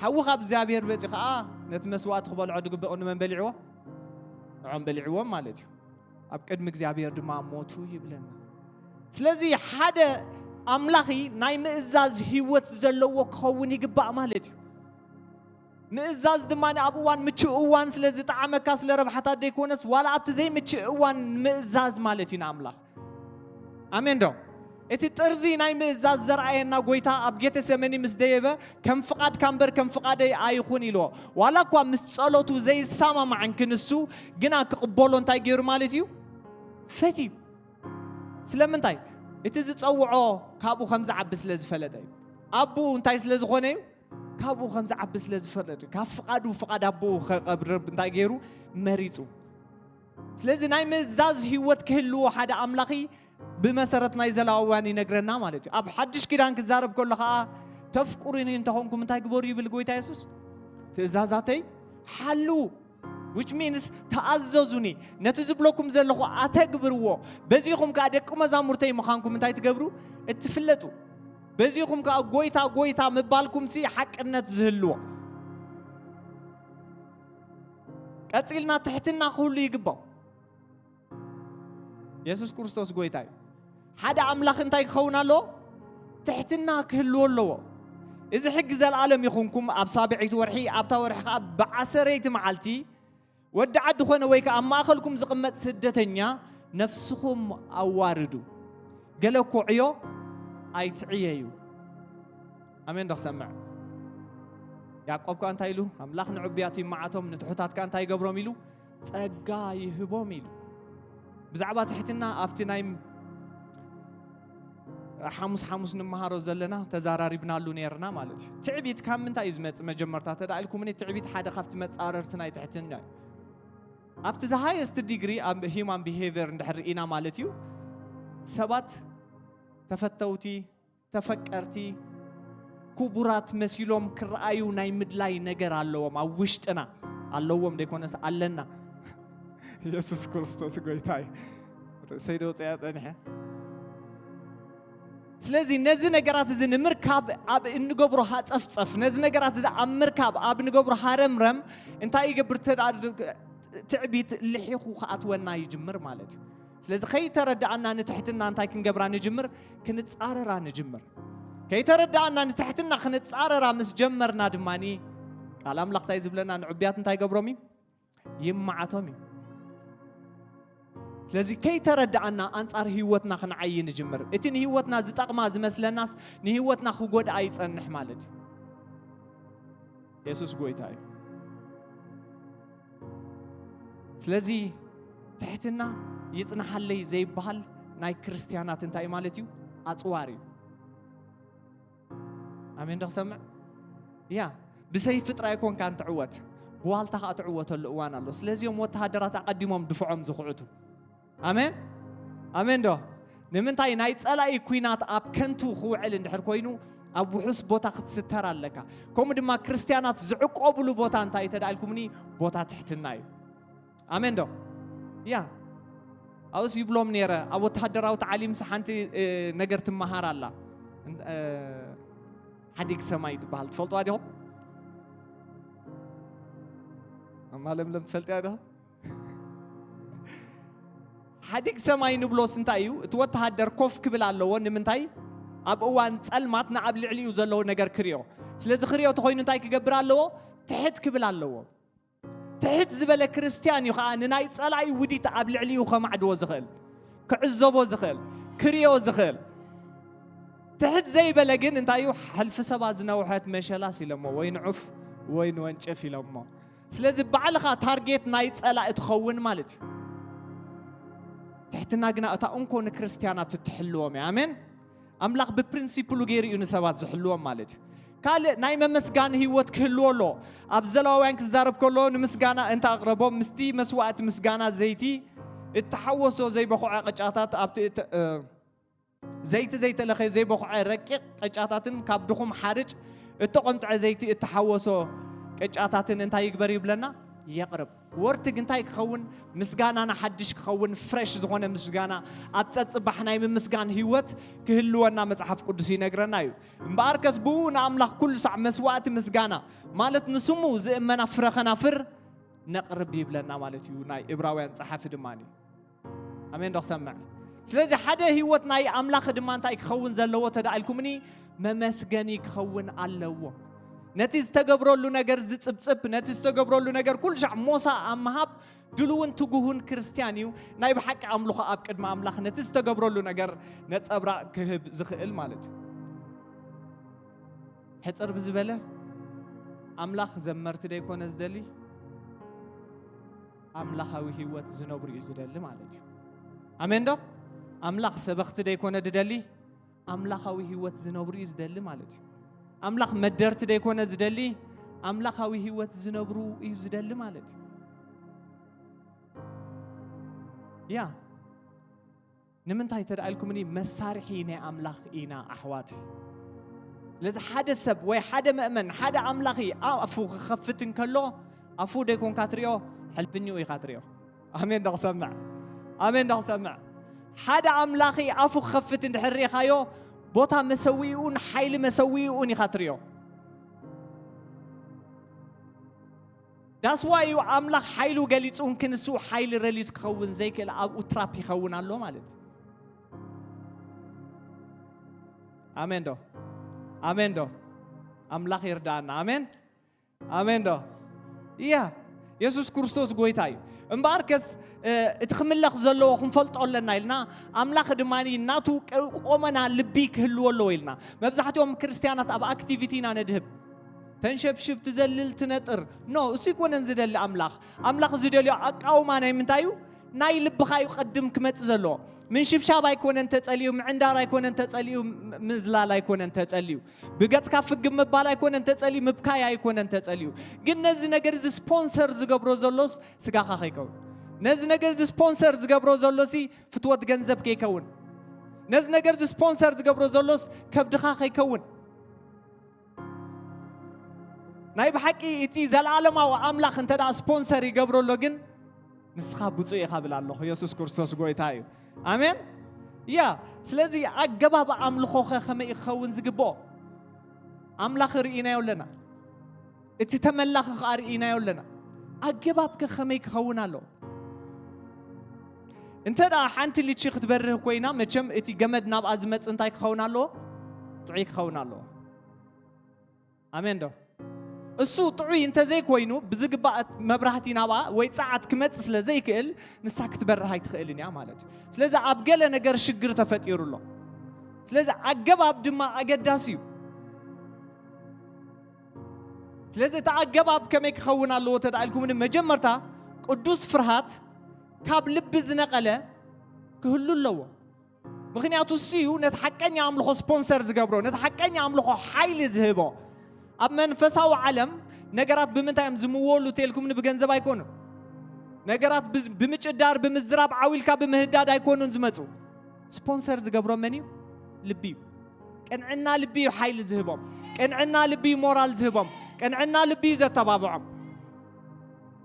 ሓዊ ካብ እግዚኣብሔር መጺኡ ኸኣ ነቲ መስዋእቲ ክበልዖ ዝግበኦ ንመን በሊዕዎ? ንዖም በሊዕዎም ማለት እዩ። ኣብ ቅድሚ እግዚኣብሔር ድማ ሞቱ ይብለና። ስለዚ ሓደ ኣምላኺ ናይ ምእዛዝ ህይወት ዘለዎ ክኸውን ይግባእ ማለት እዩ። ምእዛዝ ድማ ኣብ እዋን ምቹእ እዋን ስለ ዝጠዓመካ፣ ስለ ረብሓታት ዘይኮነስ፣ ዋላ ኣብቲ ዘይምቹእ እዋን ምእዛዝ ማለት እዩ ንኣምላኽ። ኣሜን ዶ? እቲ ጥርዚ ናይ ምእዛዝ ዘርኣየና ጎይታ ኣብ ጌተሰመኒ ምስ ደየበ፣ ከም ፍቓድካ እምበር ከም ፍቓደይ ኣይኹን ኢልዎ። ዋላ እኳ ምስ ጸሎቱ ዘይሰማማዕን ክንሱ፣ ግና ክቕበሎ እንታይ ገይሩ ማለት እዩ? ፈትዩ። ስለምንታይ? እቲ ዝጸውዖ ካብኡ ከም ዝዓቢ ስለ ዝፈለጠ እዩ። ኣቦኡ እንታይ ስለ ዝኾነ እዩ? ካብኡ ከም ዝዓቢ ስለ ዝፈለጠ እዩ። ካብ ፍቓዱ ፍቓድ ኣቦኡ ከቐርብ እንታይ ገይሩ? መሪጹ። ስለዚ ናይ ምእዛዝ ህይወት ክህልዎ ሓደ ኣምላኺ ብመሰረት ናይ ዘሌዋውያን ይነግረና ማለት እዩ። ኣብ ሓድሽ ኪዳን ክዛረብ ከሎ ኸኣ፣ "ተፍቅሩኒ እንተኾንኩም እንታይ ግበሩ?" ይብል ጎይታ የሱስ። "ትእዛዛተይ ሓልዉ." Which means ተኣዘዙኒ፣ ነቲ ዝብለኩም ዘለኹ ኣተግብርዎ፣ በዚኹም ከኣ ደቂ መዛሙርተይ ምዃንኩም እንታይ ትገብሩ? እትፍለጡ። በዚኹም ከኣ ጎይታ፣ ጎይታ ምባልኩምሲ ሓቅነት ዝህልዎ። ቀጺልና ትሕትና ክህሉ ይግባእ። የሱስ ክርስቶስ ጎይታ እዩ። ሓደ ኣምላኽ እንታይ ክኸውን ኣለዎ? ትሕትና ክህልዎ ኣለዎ። እዚ ሕጊ ዘለኣለም ይኹንኩም፣ ኣብ ሳብዐይቲ ወርሒ፣ ኣብታ ወርሒ ከኣ ብዓሰርይቲ መዓልቲ ወዲ ዓዲ ኾነ ወይ ከኣ ኣብ ማእከልኩም ዝቕመጥ ስደተኛ ነፍስኹም ኣዋርዱ። ገለ እኮ ዕዮ ኣይትዕየዩ። ኣሜን ዶ ክሰምዕ? ያዕቆብ ከኣ እንታይ ኢሉ? ኣምላኽ ንዕቡያት ይመዓቶም፣ ንትሑታት ከኣ እንታይ ይገብሮም ኢሉ? ጸጋ ይህቦም ኢሉ። ብዛዕባ ትሕትና ኣብቲ ናይ ሓሙስ ሓሙስ ንመሃሮ ዘለና ተዛራሪብናሉ ነይርና ማለት እዩ። ትዕቢት ካብ ምንታይ እዩ ዝመጽእ? መጀመርታ ተዳኢልኩምኒ፣ ትዕቢት ሓደ ካብቲ መጻረርቲ ናይ ትሕትና እዩ። ኣብቲ the highest degree ኣብ human behavior እንድሕር ርኢና ማለት እዩ፣ ሰባት ተፈተውቲ፣ ተፈቀርቲ፣ ክቡራት መሲሎም ክረኣዩ ናይ ምድላይ ነገር ኣለዎም። ኣብ ውሽጥና ኣለዎም ዘይኮነስ ኣለና። የሱስ ክርስቶስ ጎይታ እዩ። ርእሰይ ዶ ወፅያ ፀኒሐ? ስለዚ ነዚ ነገራት እዚ ንምርካብ ኣብ እንገብሮ ሃፀፍፀፍ፣ ነዚ ነገራት እዚ ኣብ ምርካብ ኣብ እንገብሮ ሃረምረም እንታይ ይገብር? ተዳ-፣ ትዕቢት ልሒኹ ክኣትወና ይጅምር ማለት እዩ። ስለዚ ከይተረዳኣና ንትሕትና እንታይ ክንገብራ ንጅምር? ክንጻረራ ንጅምር። ከይተረዳኣና ንትሕትና ክንጻረራ ምስ ጀመርና ድማኒ ቃል ኣምላኽ እንታይ ዝብለና? ንዕቡያት እንታይ ገብሮም እዩ? ይመዓቶም እዩ። ስለዚ ከይተረዳኣና ኣንጻር ህይወትና ክንዓይ ንጅምር። እቲ ንህይወትና ዝጠቕማ ዝመስለናስ ንህይወትና ክጎድኣ ይጸንሕ ማለት እዩ። የሱስ ጎይታ እዩ። ስለዚ ትሕትና ይጽንሓለይ ዘይበሃል ናይ ክርስትያናት እንታይ ማለት እዩ? ኣጽዋር እዩ። ኣሜን ዶ ክሰምዕ? ያ፣ ብሰይፊ ጥራይ ኮንካ እንትዕወት፣ ብዋልታ ከኣ ትዕወተሉ እዋን ኣሎ። ስለዚኦም ወተሃደራት ኣቐዲሞም ድፍዖም ዝኹዕቱ። ኣሜን? ኣሜን ዶ? ንምንታይ? ናይ ጸላኢ ኲናት ኣብ ከንቱ ክውዕል እንድሕር ኮይኑ፣ ኣብ ውሑስ ቦታ ክትስተር ኣለካ። ከምኡ ድማ ክርስትያናት ዝዕቆብሉ ቦታ እንታይ ተዳልኩምኒ? ቦታ ትሕትና እዩ። ኣሜን ዶ? ያ። ኣብስ ይብሎም ነይረ፣ ኣብ ወተሃደራዊ ታዕሊምስ ሓንቲ፣ እ፣ ነገር ትመሃር ኣላ። እን-፣ እ፣ ሓዲግ ሰማይ ትበሃል። ትፈልጥዋ ዲኹም? እማ ለምለም ትፈልጥያ ዲኹም? ሓዲግ ሰማይ ንብሎስ እንታይ እዩ? እቲ ወተሃደር ኮፍ ክብል ኣለዎ። ንምንታይ? ኣብ እዋን ጸልማት ንኣብ ልዕሊኡ ዘለዎ ነገር ክሪኦ። ስለዚ ክሪኦ ተኾይኑ እንታይ ክገብር ኣለዎ? ትሕት ክብል ኣለዎ። ትሕት ዝበለ ክርስትያን እዩ ኸዓ ንናይ ጸላኢ ውዲት ኣብ ልዕሊኡ ከማዕድዎ ዝኽእል፣ ክዕዘቦ ዝኽእል፣ ክሪኦ ዝኽእል። ትሕት ዘይበለ ግን እንታይ እዩ? ሕልፊ ሰባ ዝነውሐት መሸላስ ኢሎሞ፣ ወይ ንዑፍ ወይ ንወንጭፍ ኢሎሞ። ስለዚ ባዕልኻ ታርጌት ናይ ጸላኢ ትኸውን ማለት እዩ። ትሕትና ግና እታ እንኮ ንክርስትያናት እትሕልዎም እያ። ኣሜን። ኣምላኽ ብፕሪንሲፕሉ ገይሩ እዩ ንሰባት ዝሕልዎም ማለት እዩ። ካልእ ናይ መመስጋኒ ህይወት ክህልዎ ኣሎ። ኣብ ዘለዋውያን ክዛረብ ከሎ ንምስጋና እንተ ኣቕረቦም ምስቲ መስዋእቲ ምስጋና ዘይቲ እተሓወሶ ዘይበኹዐ ቅጫታት ኣብቲ እተ-፣ እ፣ ዘይቲ ዘይተለኸየ ዘይበኹዐ ረቂቕ ቅጫታትን ካብ ድኹም ሓርጭ እተቖንጥዐ ዘይቲ እተሓወሶ ቅጫታትን እንታይ ይግበር ይብለና? የቕርብ። ወርትግ እንታይ ክኸውን? ምስጋናና ሓድሽ ክኸውን፣ ፍሬሽ ዝኾነ ምስጋና፣ ኣብ ጸጽባሕ ናይ ምምስጋን ህይወት ክህልወና መጽሓፍ ቅዱስ ይነግረና እዩ። እምበኣርከስ ብኡ ንኣምላኽ ኩሉ ሳዕ መስዋእቲ ምስጋና፣ ማለት ንስሙ ዝእመና ፍረ ኸናፍር ነቕርብ ይብለና ማለት እዩ ናይ ዕብራውያን ጸሓፊ ድማ። ኣሜን ዶ ክሰምዕ? ስለዚ ሓደ ህይወት ናይ ኣምላኽ ድማ እንታይ ክኸውን ዘለዎ ተዳኢልኩምኒ? መመስገኒ ክኸውን ኣለዎ። ነቲ ዝተገብረሉ ነገር ዝጽብጽብ፣ ነቲ ዝተገብረሉ ነገር ኩሉ ሻዕ ሞሳ ኣብ ምሃብ ድልውን ትጉሁን ክርስትያን እዩ። ናይ ብሓቂ ኣምልኾ ኣብ ቅድሚ ኣምላኽ ነቲ ዝተገብረሉ ነገር ነጸብራቕ ክህብ ዝኽእል ማለት እዩ። ሕጽር ብዝበለ ኣምላኽ ዘመርቲ ደይኮነ ዝደሊ፣ ኣምላኻዊ ህይወት ዝነብሩ እዩ ዝደሊ ማለት እዩ። ኣሜን ዶ? ኣምላኽ ሰበኽቲ ደይኮነ ዝደሊ፣ ኣምላኻዊ ህይወት ዝነብሩ እዩ ዝደሊ ማለት እዩ። ኣምላኽ መደርቲ ደይኮነ ዝደሊ፣ ኣምላኻዊ ህይወት ዝነብሩ እዩ ዝደሊ ማለት እዩ። ያ ንምንታይ ተዳኢልኩምኒ? መሳርሒ ናይ ኣምላኽ ኢና ኣሕዋት። ስለዚ ሓደ ሰብ ወይ ሓደ መእመን ሓደ ኣምላኺ ኣፉ ክኸፍት እንከሎ ኣፉ ደይኮንካ ትሪኦ፣ ሕልፍኒኡ ኢኻ ትሪኦ። ኣሜን ዶ ክሰምዕ? ኣሜን ዶ ክሰምዕ? ሓደ ኣምላኺ ኣፉ ክኸፍት እንድሕር ርኢኻዮ፣ ቦታ መሰዊኡን ሓይሊ መሰዊኡን ኢኻ ትሪኦ። ዳስዋ እዩ ኣምላኽ ሓይሉ ገሊጹ እንክንሱ ሓይሊ ረሊዝ ክኸውን ዘይክእል ኣብኡ ትራፕ ይኸውን ኣሎ ማለት እዩ። ኣሜን ዶ? ኣሜን ዶ? ኣምላኽ ይርዳኣና። ኣሜን። ኣሜን ዶ? እያ፣ የሱስ ክርስቶስ ጎይታ እዩ። እምበኣርከስ እቲ ክምለኽ ዘለዎ ክንፈልጦ ኣለና ኢልና፣ ኣምላኽ ድማ ናቱ ቆመና ልቢ ክህልዎ ኣለዎ ኢልና። መብዛሕትኦም ክርስትያናት ኣብ ኣክቲቪቲ ኢና ነድህብ። ተንሸብሽብ፣ ትዘልል፣ ትነጥር። ኖ፣ እሱ ይኮነን ዝደሊ ኣምላኽ። ኣምላኽ ዝደልዮ ኣቃውማ ናይ ምንታይ እዩ? ናይ ልብኻ እዩ ቀድም ክመጽእ ዘለዎ። ምንሽብሻብ ኣይኮነን ተጸልዩ፣ ምዕንዳር ኣይኮነን ተጸልዩ፣ ምዝላል ኣይኮነን ተጸልዩ። ብገጽካ ፍግም ምባል ኣይኮነን ተጸልዩ፣ ምብካይ ኣይኮነን ተጸልዩ። ግን ነዚ ነገር እዚ ስፖንሰር ዝገብሮ ዘሎስ ስጋኻ ከይከውን፣ ነዚ ነገር እዚ ስፖንሰር ዝገብሮ ዘሎሲ ፍትወት ገንዘብ ከይከውን፣ ነዚ ነገር እዚ ስፖንሰር ዝገብሮ ዘሎስ ከብድኻ ከይከውን። ናይ ብሓቂ እቲ ዘለኣለማዊ ኣምላኽ እንተ ደኣ ስፖንሰር ይገብረሎ ግን ንስኻ ብፁዕ ኢኻ ብል ኣለኹ። የሱስ ክርስቶስ ጎይታ እዩ። ኣሜን። ያ ስለዚ ኣገባብ ኣምልኾኸ ከመይ ክኸውን ዝግብኦ? ኣምላኽ ርኢናዮ ኣለና። እቲ ተመላኺ ከኣ ርኢናዮ ኣለና። ኣገባብከ ከመይ ክኸውን ኣለዎ? እንተ ደኣ ሓንቲ ልቺ ክትበርህ ኮይና መቸም እቲ ገመድ ናብኣ ዝመጽእ እንታይ ክኸውን ኣለዎ? ጥዑይ ክኸውን ኣለዎ። ኣሜን ዶ? እሱ ጥዑይ እንተዘይኮይኑ ብዝግባእ መብራህቲ ናብኣ ወይ ጸዓት ክመጽእ ስለ ዘይክእል ንሳ ክትበርህ ኣይትኽእልን እያ ማለት እዩ። ስለዚ ኣብ ገለ ነገር ሽግር ተፈጢሩ ኣሎ። ስለዚ ኣገባብ ድማ ኣገዳሲ እዩ። ስለዚ እቲ ኣገባብ ከመይ ክኸውን ኣለዎ ተዳኢልኩምኒ መጀመርታ ቅዱስ ፍርሃት ካብ ልቢ ዝነቐለ ክህሉ ኣለዎ። ምኽንያቱ እሱ እዩ ነቲ ሓቀኛ ኣምልኾ ስፖንሰር ዝገብሮ፣ ነቲ ሓቀኛ ኣምልኾ ሓይሊ ዝህቦ። ኣብ መንፈሳዊ ዓለም ነገራት ብምንታይ እዮም ዝምወሉ ተልኩምኒ ብገንዘብ ኣይኮኑን። ነገራት ብምጭዳር ብምዝራብ ዓዊልካ ብምህዳድ ኣይኮኑን ዝመፁ። ስፖንሰር ዝገብሮ መን እዩ? ልቢ እዩ። ቅንዕና ልቢ እዩ ሓይሊ ዝህቦም። ቅንዕና ልቢ እዩ ሞራል ዝህቦም። ቅንዕና ልቢ እዩ ዘተባብዖም።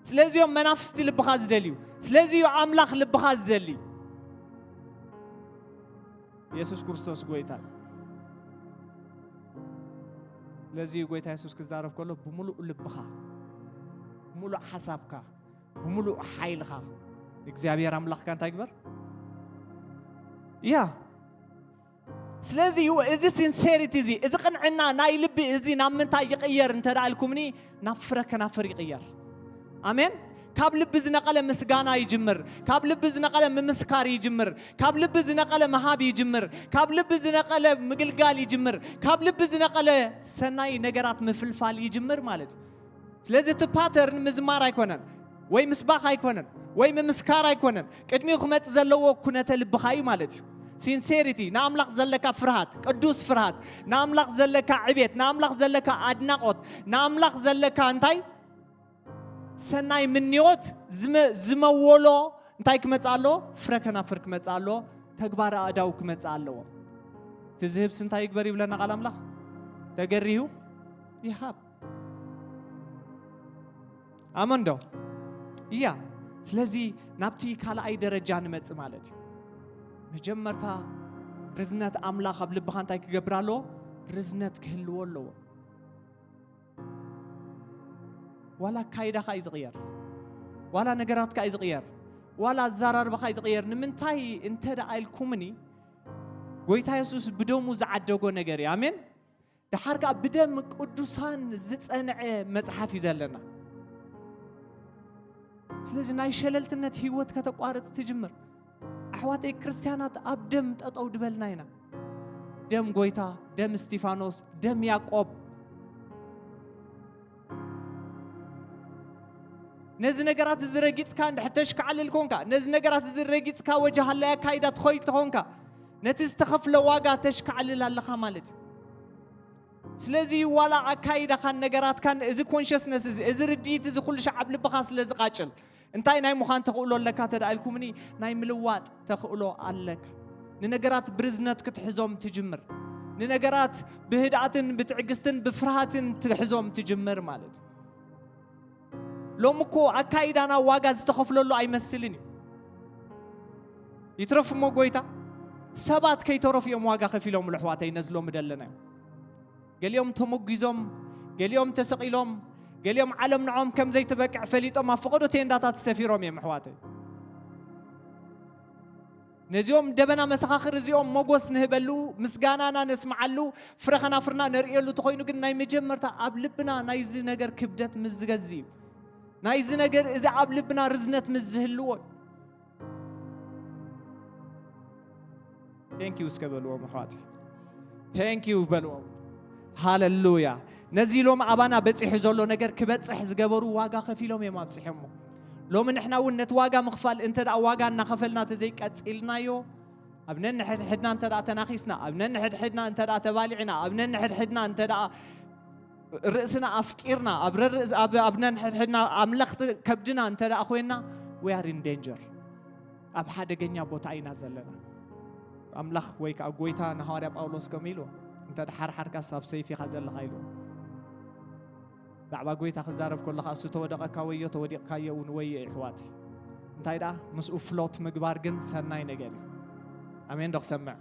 ስለዚ እዮም መናፍስቲ ልብኻ ዝደልዩ። ስለዚ እዩ ኣምላኽ ልብኻ ዝደሊ። የሱስ ክርስቶስ ጎይታ እዩ። ስለዚ እዩ ጎይታ የሱስ ክዛረብ ከሎ ብምሉእ ልብኻ፣ ብምሉእ ሓሳብካ፣ ብምሉእ ሓይልኻ ንእግዚኣብሔር ኣምላኽካ እንታይ ግበር? ያ ስለዚ እዩ እዚ ሲንሴሪቲ እዚ፣ እዚ ቅንዕና ናይ ልቢ እዚ ናብ ምንታይ ይቕየር እንተ ደኣ ኢልኩምኒ፣ ናብ ፍረ ከናፍር ይቕየር። ኣሜን። ካብ ልቢ ዝነቐለ ምስጋና ይጅምር። ካብ ልቢ ዝነቐለ ምምስካር ይጅምር። ካብ ልቢ ዝነቐለ ምሃብ ይጅምር። ካብ ልቢ ዝነቐለ ምግልጋል ይጅምር። ካብ ልቢ ዝነቐለ ሰናይ ነገራት ምፍልፋል ይጅምር ማለት እዩ። ስለዚ እቲ ፓተርን ምዝማር ኣይኮነን ወይ ምስባኽ ኣይኮነን ወይ ምምስካር ኣይኮነን። ቅድሚኡ ክመጽእ ዘለዎ ኩነተ ልብኻ እዩ ማለት እዩ። ሲንሴሪቲ፣ ንኣምላኽ ዘለካ ፍርሃት፣ ቅዱስ ፍርሃት፣ ንኣምላኽ ዘለካ ዕቤት፣ ንኣምላኽ ዘለካ ኣድናቖት፣ ንኣምላኽ ዘለካ እንታይ ሰናይ ምንዮት ዝመ- ዝመወሎ እንታይ ክመጽእ ኣለዎ? ፍረ ከናፍር ክመጽእ ኣለዎ። ተግባር ኣእዳው ክመጽእ ኣለዎ። እቲ ዝህብስ እንታይ ይግበር ይብለና ቃል ኣምላኽ? ተገሪሁ ይሃብ። ኣመን ዶ? እያ። ስለዚ ናብቲ ካልኣይ ደረጃ ንመጽእ ማለት እዩ። መጀመርታ ርዝነት ኣምላኽ ኣብ ልብኻ እንታይ ክገብር ኣለዎ? ርዝነት ክህልዎ ኣለዎ። ዋላ ኣካይዳኻ እዩ ዝቕየር፣ ዋላ ነገራትካ እዩ ዝቕየር። ዋላ ኣዘራርባኻ እዩ ዝቕየር። ንምንታይ እንተ ደኣ ኢልኩምኒ፣ ጎይታ የሱስ ብደሙ ዝዓደጎ ነገር እዩ። ኣሜን። ደሓር ከኣ ብደም ቅዱሳን ዝጸንዐ መጽሓፍ እዩ ዘለና። ስለዚ ናይ ሸለልትነት ህይወት ከተቋርጽ ትጅምር። ኣሕዋተይ ክርስትያናት ኣብ ደም ጠጠው ድበልና ኢና። ደም ጎይታ፣ ደም እስቲፋኖስ፣ ደም ያዕቆብ። ነዚ ነገራት እዚ ረጊጽካ እንድሕር ተሽካዕልል ኮንካ፣ ነዚ ነገራት እዚ ረጊጽካ ወጃሃላይ ኣካይዳ ትኸይድ ተኾንካ፣ ነቲ ዝተኸፍለ ዋጋ ተሽካዕልል ኣለኻ ማለት እዩ። ስለዚ ዋላ ኣካይዳኻን ነገራትካን እዚ ኮንሽስነስ እዚ፣ እዚ ርድኢት እዚ ኩሉ ሻዕ ኣብ ልብኻ ስለ ዝቓጭል፣ እንታይ ናይ ምዃን ተኽእሎ ኣለካ ተዳ ኢልኩምኒ፣ ናይ ምልዋጥ ተኽእሎ ኣለካ። ንነገራት ብርዝነት ክትሕዞም ትጅምር። ንነገራት ብህድኣትን ብትዕግስትን ብፍርሃትን ትሕዞም ትጅምር ማለት እዩ። ሎም እኮ ኣካይዳና ዋጋ ዝተኸፍለሉ ኣይመስልን እዩ። ይትረፍ እሞ ጎይታ፣ ሰባት ከይተረፉ እዮም ዋጋ ከፊሎምሉ ኣሕዋተይ፣ ነዚ ሎሚ ደለናዮ። ገሊኦም ተሞጊዞም፣ ገሊኦም ተሰቒሎም፣ ገሊኦም ዓለም ንዖም ከም ዘይትበቅዕ ፈሊጦም ኣብ ፈቐዶ ቴንዳታት ሰፊሮም እዮም ኣሕዋተይ። ነዚኦም ደበና መሰኻኽር እዚኦም ሞጎስ ንህበሉ፣ ምስጋናና ነስምዓሉ፣ ፍረ ኸናፍርና ነርእየሉ ተኾይኑ ግን ናይ መጀመርታ ኣብ ልብና ናይዚ ነገር ክብደት ምስ ዝገዝ እዩ። ናይዚ ነገር እዚ ኣብ ልብና ርዝነት ምስ ዝህልዎ እዩ። Thank you እስከ በልዎም ኣሕዋት። Thank you በልዎም። ሃለሉያ። ነዚ ኢሎም ኣባና በጺሑ ዘሎ ነገር ክበጽሕ ዝገበሩ ዋጋ ከፊሎም እዮም ኣብጺሖሞ። ሎሚ ንሕና እውን ነቲ ዋጋ ምኽፋል እንተ ደኣ ዋጋ እናኸፈልና ተዘይቀጺልናዮ፣ ኣብ ነንሕድሕድና እንተ ደኣ ተናኺስና፣ ኣብ ነንሕድሕድና እንተ ደኣ ተባሊዕና፣ ኣብ ነንሕድሕድና እንተ ደኣ ርእስና ኣፍቂርና፣ ኣብ ረርእስ-፣ ኣብ፣ ኣብ ነንሕድሕድና ኣምለኽቲ ከብድና እንተ ደኣ ኮይንና፣ we are in danger። ኣብ ሓደገኛ ቦታ ኢና ዘለና። ኣምላኽ ወይ ከኣ ጎይታ ንሃዋርያ ጳውሎስ ከምኡ ኢሉ፣ "እንተ ደሓርሓርካስ ኣብ ሰይፊ ኢኻ ዘለኻ" ኢሉ። ብዛዕባ ጎይታ ክዛረብ ከሎ ከኣ፣ "እሱ ተወደቐካ ወዮ፣ ተወዲቕካዮ እውን ወዮ" እዩ ኣሕዋተይ። እንታይ ደኣ ምስኡ ፍሎት ምግባር ግን ሰናይ ነገር እዩ። ኣሜን ዶ ክሰምዕ?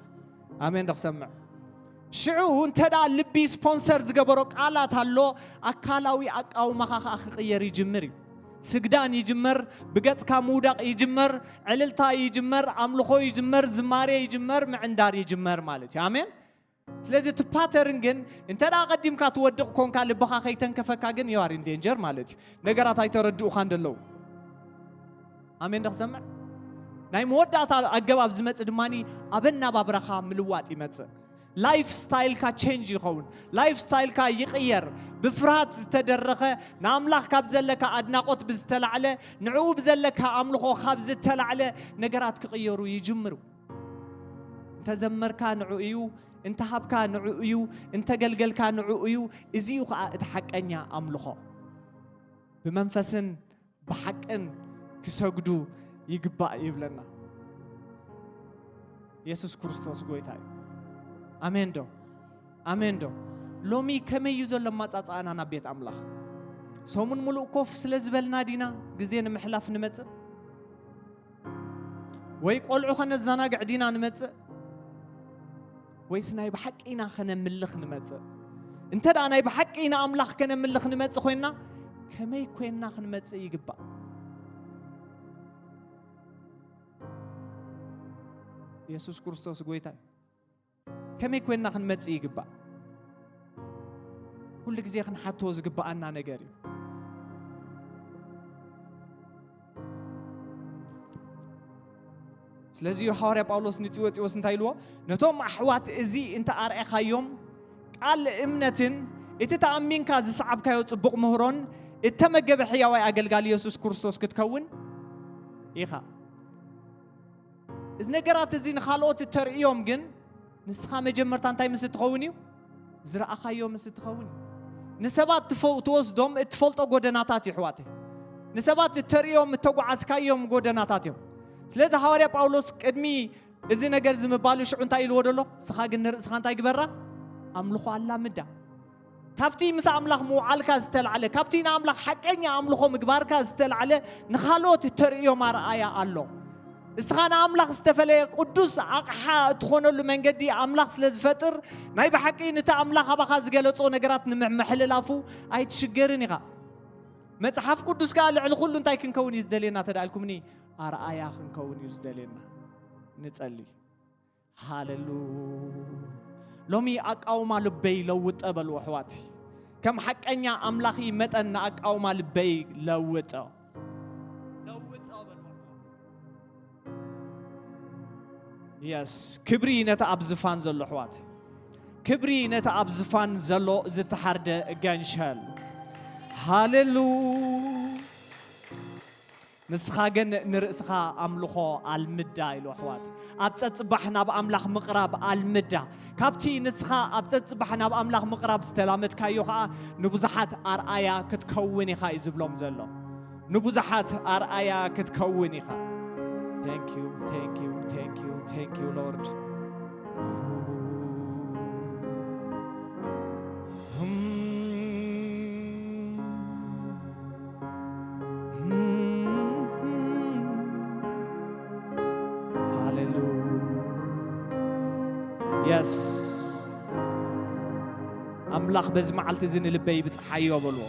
ኣሜን ዶ ክሰምዕ? ሽዑ እንተ ደኣ ልቢ ስፖንሰር ዝገበሮ ቃላት ኣሎ፣ ኣካላዊ ኣቃውማኻ ኸኣ ክቕየር ይጅምር እዩ። ስግዳን ይጅመር፣ ብገጽካ ምውዳቕ ይጅመር፣ ዕልልታ ይጅመር፣ ኣምልኾ ይጅመር፣ ዝማሬ ይጅመር፣ ምዕንዳር ይጅመር ማለት እዩ። ኣሜን። ስለዚ እቲ ፓተርን ግን እንተ ደኣ ቀዲምካ ትወድቕ ኮንካ፣ ልብኻ ከይተንከፈካ ግን you are in danger ማለት እዩ። ነገራት ኣይተረድኡኻን ደለዉ። ኣሜን ዶ ክሰምዕ? ናይ መወዳእታ ኣገባብ ዝመጽእ ድማ ኣብ ኣነባብራኻ ምልዋጥ ይመጽእ። ላይፍ ስታይልካ ቼንጅ ይኸውን። ላይፍ ስታይልካ ይቕየር። ብፍርሃት ዝተደረኸ፣ ንኣምላኽ ካብ ዘለካ ኣድናቖት ብዝተላዕለ፣ ንዕኡ ብዘለካ ኣምልኾ ካብ ዝተላዕለ ነገራት ክቕየሩ ይጅምሩ። እንተ ዘመርካ ንዕኡ እዩ፣ እንተ ሃብካ ንዕኡ እዩ፣ እንተ ገልገልካ ንዕኡ እዩ። እዚ እዩ ኸኣ እቲ ሓቀኛ ኣምልኾ። ብመንፈስን ብሓቅን ክሰግዱ ይግባእ ይብለና። የሱስ ክርስቶስ ጎይታ እዩ። ኣሜን ዶ? ኣሜን ዶ? ሎሚ ከመይ እዩ ዘሎ ኣማጻጽኣና ናብ ቤት ኣምላኽ? ሰሙን ሙሉእ ኮፍ ስለ ዝበልና ዲና ግዜ ንምሕላፍ ንመጽእ? ወይ ቆልዑ ከነዘናግዕ ዲና ንመጽእ? ወይስ ናይ ብሓቂ ኢና ከነምልኽ ንመጽእ? እንተ ደኣ ናይ ብሓቂ ኢና ኣምላኽ ከነምልኽ ንመጽእ ኮይንና፣ ከመይ ኮይንና ክንመጽእ ይግባእ? የሱስ ክርስቶስ ጎይታ እዩ። ከመይ ኮይንና ክንመጽእ ይግባእ? ኩሉ ግዜ ክንሓቶ ዝግባኣና ነገር እዩ። ስለዚ እዩ ሃዋርያ ጳውሎስ ንጢሞቴዎስ እንታይ ኢልዎ? "ነቶም ኣሕዋት እዚ እንተ ኣርኣኻዮም፣ ቃል እምነትን እቲ ተኣሚንካ ዝሰዓብካዮ ጽቡቕ ምህሮን እተመገበ ሕያዋይ ኣገልጋሊ የሱስ ክርስቶስ ክትከውን ኢኻ።" እዚ ነገራት እዚ ንኻልኦት እተርእዮም ግን፣ ንስኻ መጀመርታ እንታይ ምስ እትኸውን እዩ? ዝረኣኻዮ ምስ እትኸውን እዩ። ንሰባት ትፈው-፣ ትወስዶም እትፈልጦ ጎደናታት እዩ፣ ኣሕዋተይ። ንሰባት እተርእዮም እተጓዓዝካዮም ጎደናታት እዮም። ስለዚ ሃዋርያ ጳውሎስ ቅድሚ እዚ ነገር እዚ ምባሉ ሽዑ እንታይ ኢልዎ ደሎ? ንስኻ ግን ንርእስኻ እንታይ ግበራ? ኣምልኾ ኣላምዳ። ካብቲ ምስ ኣምላኽ ምውዓልካ ዝተላዕለ፣ ካብቲ ንኣምላኽ ሓቀኛ ኣምልኾ ምግባርካ ዝተላዕለ ንኻልኦት እተርእዮም ኣርኣያ ኣሎ። እስኻ ንኣምላኽ ዝተፈለየ ቅዱስ ኣቕሓ እትኾነሉ መንገዲ ኣምላኽ ስለ ዝፈጥር፣ ናይ ብሓቂ ነቲ ኣምላኽ ኣባኻ ዝገለጾ ነገራት ንምምሕልላፉ ኣይትሽገርን ኢኻ። መጽሓፍ ቅዱስ ከኣ ልዕሊ ኩሉ እንታይ ክንከውን እዩ ዝደልየና ተዳ ኢልኩምኒ? ኣርኣያ ክንከውን እዩ ዝደልየና። ንጸሊ። ሃሌሉ። ሎሚ ኣቃውማ ልበይ ለውጠ በሉ ኣሕዋት። ከም ሓቀኛ ኣምላኺ መጠን ንኣቃውማ ልበይ ለውጠ። ለውጠ በሉ ኣሕዋት። የስ፣ ክብሪ ነቲ ኣብ ዝፋን ዘሎ ኣሕዋት። ክብሪ ነቲ ኣብ ዝፋን ዘሎ ዝተሓርደ ገንሸል። ሃሌሉ። ንስኻ ግን ንርእስኻ ኣምልኾ ኣልምዳ ኢሉ ኣሕዋት። ኣብ ጸጽባሕ ናብ ኣምላኽ ምቕራብ ኣልምዳ። ካብቲ ንስኻ ኣብ ጸጽባሕ ናብ ኣምላኽ ምቕራብ ዝተላመድካዮ ኸኣ ንብዙሓት ኣርኣያ ክትከውን ኢኻ እዩ ዝብሎም ዘሎ። ንብዙሓት ኣርኣያ ክትከውን ኢኻ። Thank you, thank you, thank you, thank you, Lord. ሃሌሉያ። የስ። ኣምላኽ በዚ መዓልቲ እዚ ንልበይ ብጽሓዮ በልዎ።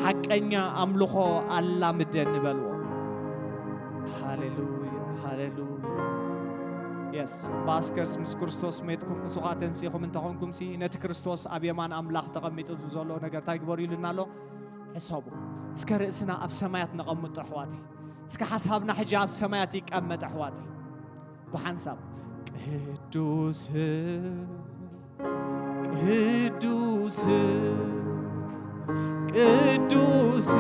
ሓቀኛ ኣምልኾ ኣላምደኒ በልዎ። ሃሌሉያ፣ ሃሌሉያ። የስ፣ እምበኣስከስ ምስ ክርስቶስ ሜትኩም፣ ምስኡ ኸኣ ተንሲእኹም እንተኾንኩምሲ፣ ነቲ ክርስቶስ ኣብ የማን ኣምላኽ ተቐሚጡ ዘሎ ነገር እንታይ ግበሩ ኢሉና ኣሎ? ሕሰቡ። እስከ ርእስና ኣብ ሰማያት ነቐምጦ ኣሕዋተይ። እስከ ሓሳብና ሕጂ ኣብ ሰማያት ይቀመጥ ኣሕዋተይ። ብሓንሳብ ቅዱስ ቅዱስ ቅዱስ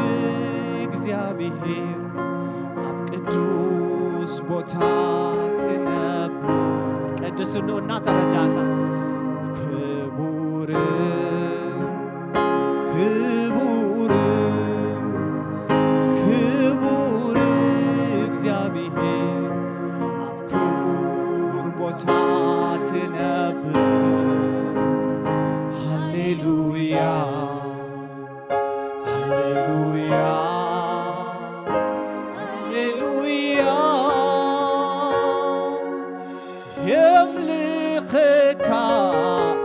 እግዚኣብሔር ኣብ ቅዱስ ቦታ ትነብር። ቅድስንኡ እናተረዳእና ክቡር ክቡር ክቡር እግዚኣብሔር ኣብ ክቡር ቦታ ትነብር። ሃሌሉያ ሃሌሉያ ሃሌሉያ። የምልኸካ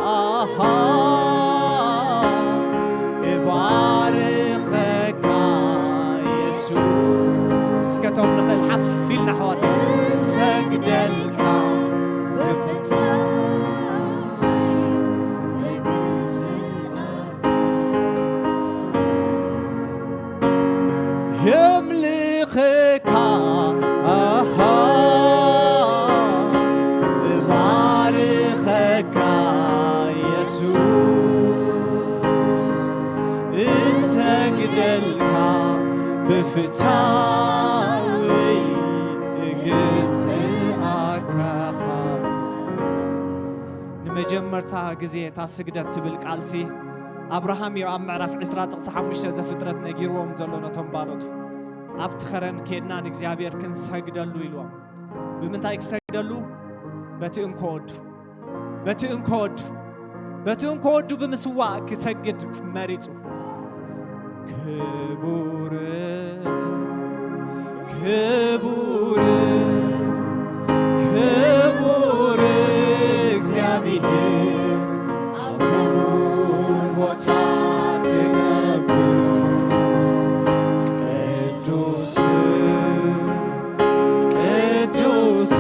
ኣሃ እባርኸካ የሱስ። እስከ ቶም ንኽእል ሓፍ ኢልና ኣሕዋት ሰግደልካ ብፍታ የምልኸካ ኣሃ እባርኸካ የሱስ እሰግደልካ ብፍትሓዊ እግዝኣካ። ንመጀመርታ ግዜ እታ ስግደት ትብል ቃልሲ ኣብርሃም እዩ ኣብ ምዕራፍ ዕስራ ጥቕሲ ሓሙሽተ ዘፍጥረት ነጊርዎም ዘሎ ነቶም ባሮቱ። ኣብቲ ኸረን ኬድና ንእግዚኣብሔር ክንሰግደሉ ኢልዎም። ብምንታይ ክሰግደሉ? በቲ እንኮ ወዱ። በቲ እንኮ ወዱ። በቲ እንኮ ወዱ ብምስዋእ ክሰግድ መሪጹ። ክቡር ክቡር ክቡር እግዚኣብሔር ኣብ ክቡር ቦታ ትነብር። ቅዱስ ቅዱስ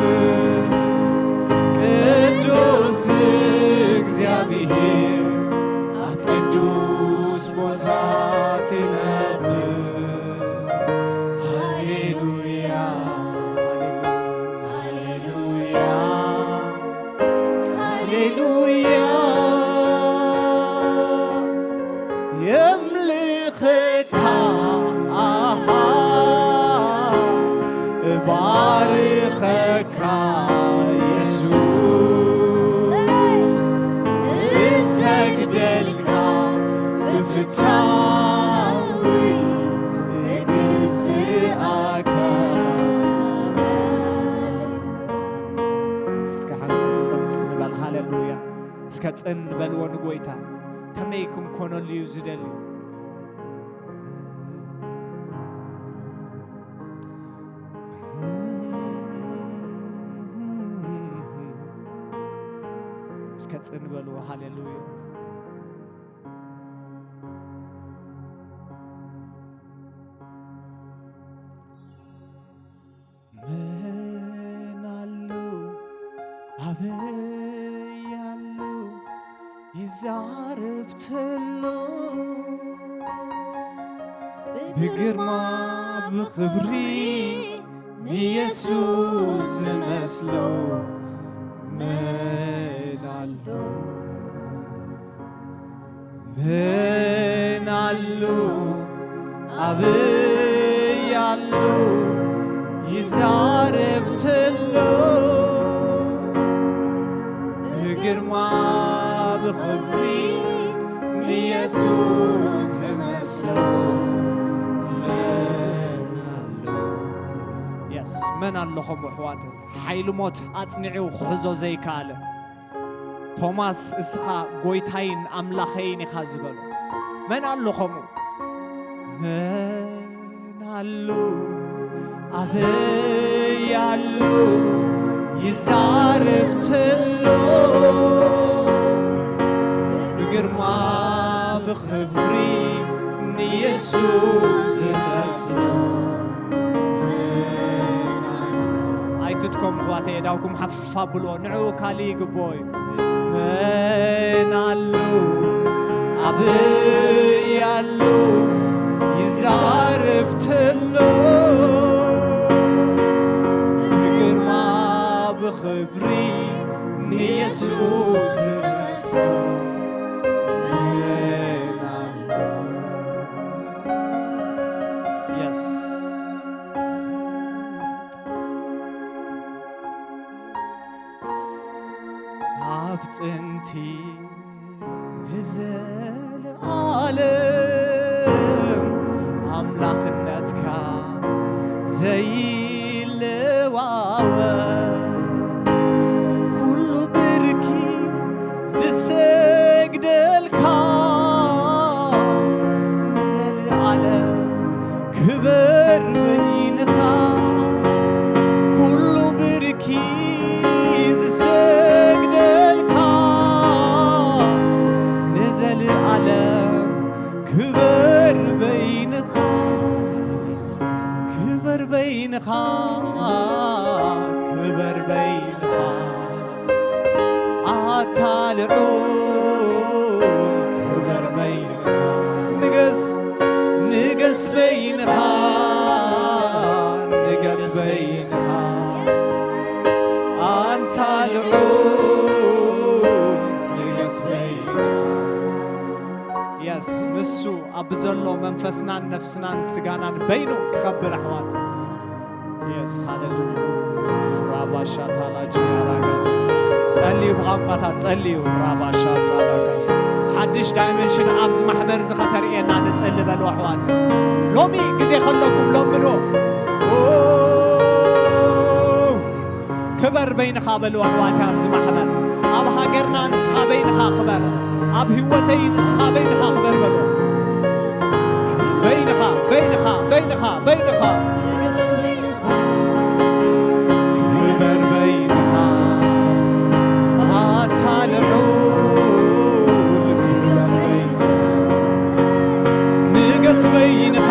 ቅዱስ እግዚኣብሔር ኣብ ቅዱስ ቦታ ትነብር። ሃሌሉያ ሃሌሉያ ሃሌሉያ። የምልኸካ ኣሃ እባርኸካ የሱስ እሰግደልካ ብፍታዊ እግዝኣካ። እስከ ሓንሳብ ጸጥ ንበል። ሃሌሉያ። እስከ ጽን በልዎ ንጎይታ። ከመይ ክንኮነሉ እዩ ዝደሊ? እስከ ጽን በልዎ። ሃሌሉያ። በያሉ ይዛረብ ተሎ ብግርማ ብኽብሪ ንየሱስ ዝመስሎ መን ኣሎ? መን ኣሎ? ኣበይ ኣሎ? ይዛረብ ተሎ ብግርማ ብኽብሪ ንየሱስ ዝመስሎ መን ኣሎ? የስ፣ መን ኣሎ ከምኡ ኣሕዋተይ? ሓይሊ ሞት ኣጽኒዑ ክሕዞ ዘይከኣለ። ቶማስ፣ እስኻ ጎይታይን ኣምላኸይን ኢኻ ዝበሎ። መን ኣሎ ከምኡ? መን ኣሎ? ኣበይ ኣሎ? ይዛረብ ተሎ ብግርማ ብኽብሪ ንየሱስ ዝመስሎ መን ኣሎ? ኣይትድከሙ ኣሕዋተይ፣ የእዳውኩም ሓፍ ኣብልዎ፣ ንዕኡ ካልእ ይግብኦ እዩ። መን ኣሎ? ኣበይ ኣሎ? ይዛረብ ተሎ ብግርማ ብኽብሪ ንየሱስ ዝመስሎ መን ኣሎ? የስ። ኣብ ጥንቲ ንዘለኣለም ኣምላኽነትካ ዘይለዋወጥ፣ ኩሉ ብርኪ ዝሰግደልካ፣ ንዘለኣለም ክበር በይንኻ። ኩሉ ብርኪ ዝሰግደልካ፣ ንዘለኣለም ክበር በይንኻ። ክበር በይንኻ፣ ክበር በይንኻ፣ ኣታ ልዑል ክበር በይንኻ። ንገስ፣ ንገስ በይንኻ፣ ንገስ በይንኻ፣ ኣንታ ልዑል ንገስ በይንኻ። የስ፣ ንሱ ኣብ ዘሎ መንፈስናን ነፍስናን ስጋናን በይኑ ክኸብር፣ ኣሕዋት። የስ፣ ሃሌሉያ። ራባሻ ታላጂ ኣራጋስ። ጸልዩ፣ ብቋንቋታት ጸልዩ። ራባሻ ታላጋስ። ሓድሽ ዳይመንሽን ኣብዚ ማሕበር እዚ ከተርእየና ንጸሊ በሉ፣ ኣሕዋት። ሎሚ ግዜ ከለኩም ለምንዎ። ኦ፣ ክበር በይንኻ በሉ ኣሕዋተይ፣ ኣብዚ ማሕበር። ኣብ ሃገርና ንስኻ በይንኻ ክበር። ኣብ ህይወተይ ንስኻ በይንኻ ክበር በሉ። በይንኻ፣ በይንኻ፣ በይንኻ፣ በይንኻ። ክበር በይንኻ፣ ኣታ ልዑል ክበር በይንኻ። ንገስ በይንኻ፣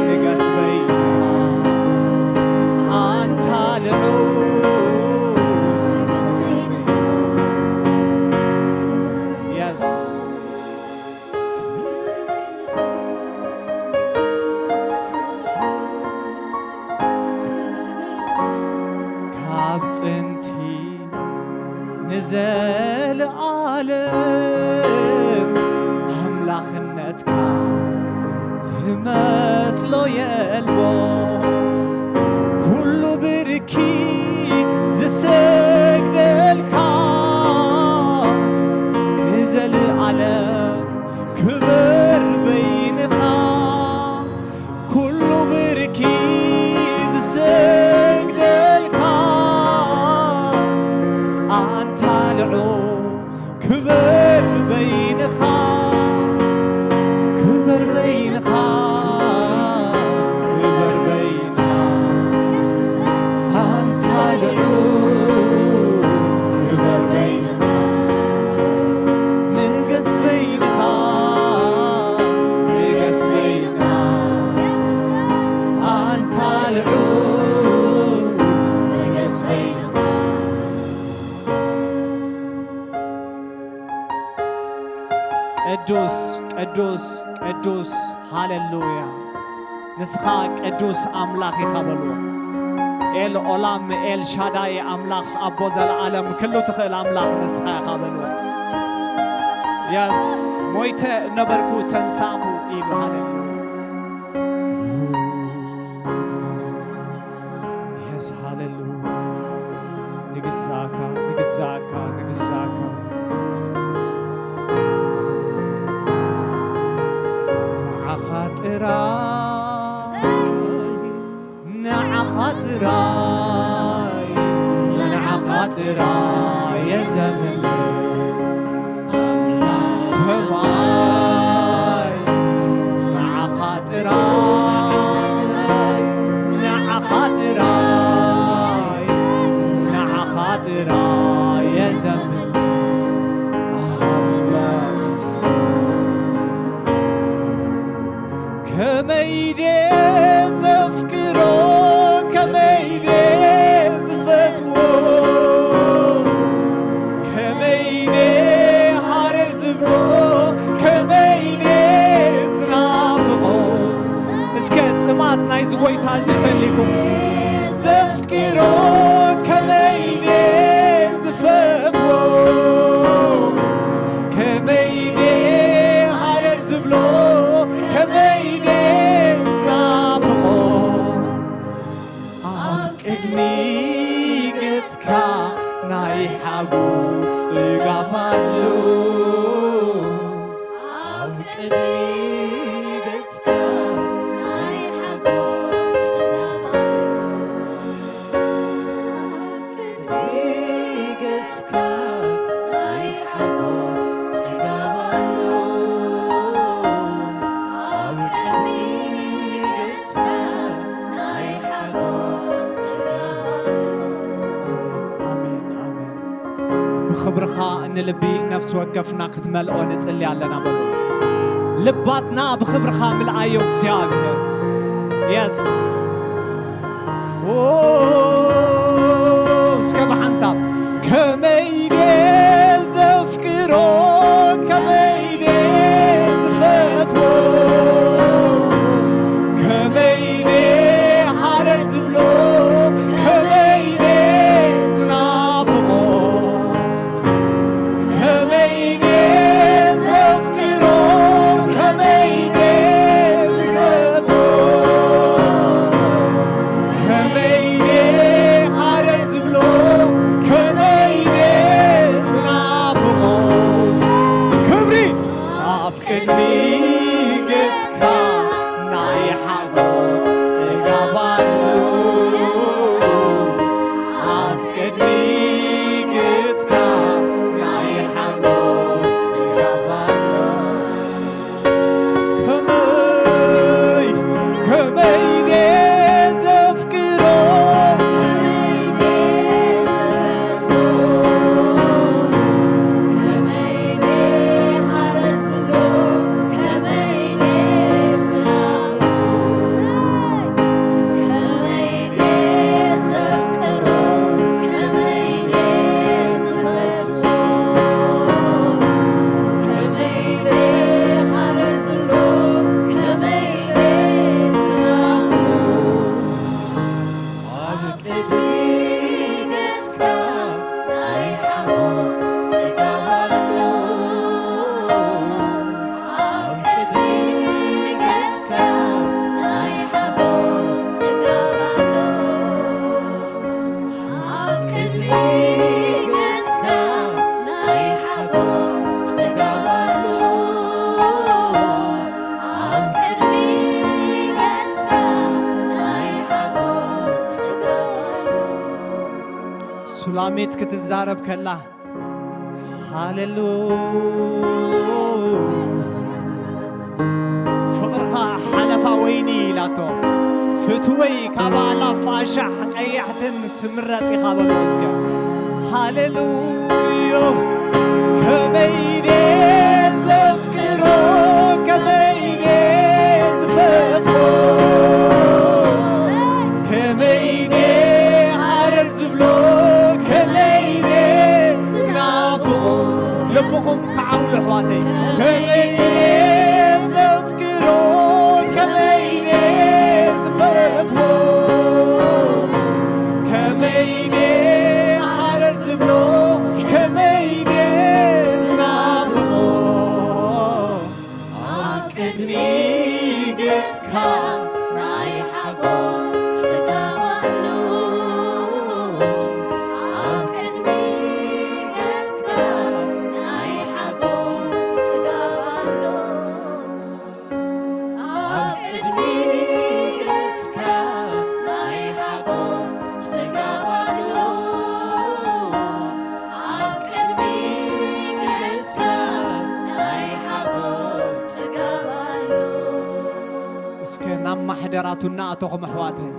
ንገስ በይንኻ፣ ኣንታ ልዑል። የስ። ካብ ጥንቲ ንዘለኣለም ኣምላኽነትካ ትመስሎ የልቦ። ኩሉ ብርኪ ዝሰግደልካ፣ ንዘለኣለም ክበር በይንኻ። ኩሉ ብርኪ ዝሰግደልካ፣ ኣንታ ልዑል ክበር በይንኻ፣ ክበር በይንኻ፣ ክበር በይንኻ፣ ኣንታ ልዑል ክበር በይንኻ። ንገስ በይንኻ፣ ቅዱስ፣ ቅዱስ፣ ቅዱስ፣ ሃሌሉያ። ንስኻ ቅዱስ ኣምላኽ ኢኻ በልዎ። ኤል ኦላም፣ ኤል ሻዳይ ኣምላኽ ኣቦ ዘለኣለም፣ ክሉ ትኽእል ኣምላኽ ንስኻ ኢኻ በልዎ። የስ፣ ሞይተ ነበርኩ ተንሳእኹ ኢሉ። ሃሌሉያ። የስ፣ ሃሌሉያ። ንግዛእካ፣ ንግዛእካ፣ ንግዛእካ። ንዓኻ ጥራይ፣ ንዓኻ ጥራይ፣ ንዓኻ ጥራይ የዘምር ኣምላኽ ሰማይ። ንዓኻ ጥራይ፣ ንዓኻ ጥራይ፣ ንዓኻ ጥራይ የዘምር ኣምላኽ ሰማይ። ከመይ ድየ ዘፍቅሮ፣ ከመይ ድየ ዝፈትዎ፣ ከመይ ድየ ሃረር ዝብሎ፣ ከመይ ድየ ዝናፍቆ። እስከ ጥማት ናይዚ ጎይታ እዚ ተሊኩም፣ ዘፍቅሮ ከመይ ድየ ዝፈትዎ፣ ከመይ ድየ ሃረር ዝብሎ፣ ከመይ ድየ ዝናፍቆ። ኣብ ቅድሚ ገጽካ ናይ ሓጎስ ጽጋብ ኣሎ። ኣብ ቅድሚ ገጽካ ናይ ሓጎስ ጽጋብ ኣሎ። ኣብ ቅድሚ ገጽካ ናይ ሓጎስ ጽጋብ ኣሎ። ኣብ ቅድሚ ገጽካ ናይ ሓጎስ ጽጋብ ኣሎ። ኣሜን፣ ኣሜን። ብኽብርኻ ንልቢ ነፍሲ ወከፍና ክትመልኦ ንጽሊ ኣለና በሉ። ልባትና ብኽብርኻ ምልኣዮ እግዚኣብሔር። የስ። ኦ፣ እስከ ብሓንሳብ ከመይ ድየ ዘፍቅሮ፣ ከመይ ድየ ዝፈትዎ፣ ከመይ ድየ ሃረር ዝብሎ፣ ከመይ ድየ ዝናፍቆ። ከመይ ድየ ዘፍቅሮ፣ ከመይ ድየ ዝፈትዎ፣ ከመይ ድየ ሃረር ዝብሎ፣ ከመይ ድየ ዝናፍቆ። ክብሪ ኣብ ቅድሚ ገጽካ ናይ ሓጎስ ጽጋብ ኣሎ። ኣብ ቅድሚ ገጽካ ናይ ሓጎስ ጽጋብ ኣሎ። ከመይ፣ ከመይ ድየ ዘፍቅሮ፣ ከመይ ድየ ዘፍቅሮ፣ ከመይ ድየ ሃረር ዝብሎ፣ ከመይ ድየ ዝናፍቆ። ከመይ ድየ ዘፍቅሮ፣ ከመይ ድየ ዝፈትዎ፣ ከመይ ድየ ሃረር ዝብሎ፣ ከመይ ድየ ዝናፍቆ። ኣብ ቅድሚ ገጽካ ናይ ሓጎስ ጽጋብ ኣሎ። ኣብ ቅድሚ ገጽካ ናይ ሓጎስ ጽጋብ ኣሎ። ኣብ ቅድሚ ገጽካ ናይ ሓጎስ ጽጋብ ኣሎ። ኣብ ቅድሚ ገጽካ ናይ ሓጎስ ጽጋብ ኣሎ። ሱላሚት ክትዛረብ ከላ፣ ሃሌሉ ፍቕርኻ ሓለፋ ወይኒ ኢላቶ። ፍትወይ ካብ ኣእላፍ ኣሻሕ ቀያሕትን ትምረጽ ኢኻ በሎ እስከ። ሃሌሉዮ። ከመይ ድየ ዘፍቅሮ፣ ከመይ ድየ ዝፈትዎ፣ ከመይ ድየ ሃረር ዝብሎ፣ ከመይ ድየ ዝናፍቆ። ልብኹም ከዓውሉ ኣሕዋተይ። ከመይ ድየ ገጽካ ናይ ሓጎስ ጽጋብ ኣሎ። ኣብ ቅድሚ ገጽካ ናይ ሓጎስ ጽጋብ ኣሎ። ኣብ ቅድሚ ገጽካ ናይ ሓጎስ ጽጋብ ኣሎ። ኣብ ቅድሚ ገጽካ ናይ ሓጎስ ጽጋብ ኣሎ። እስከ ናብ ማሕደራቱ እናኣተኹም ኣሕዋተይ፣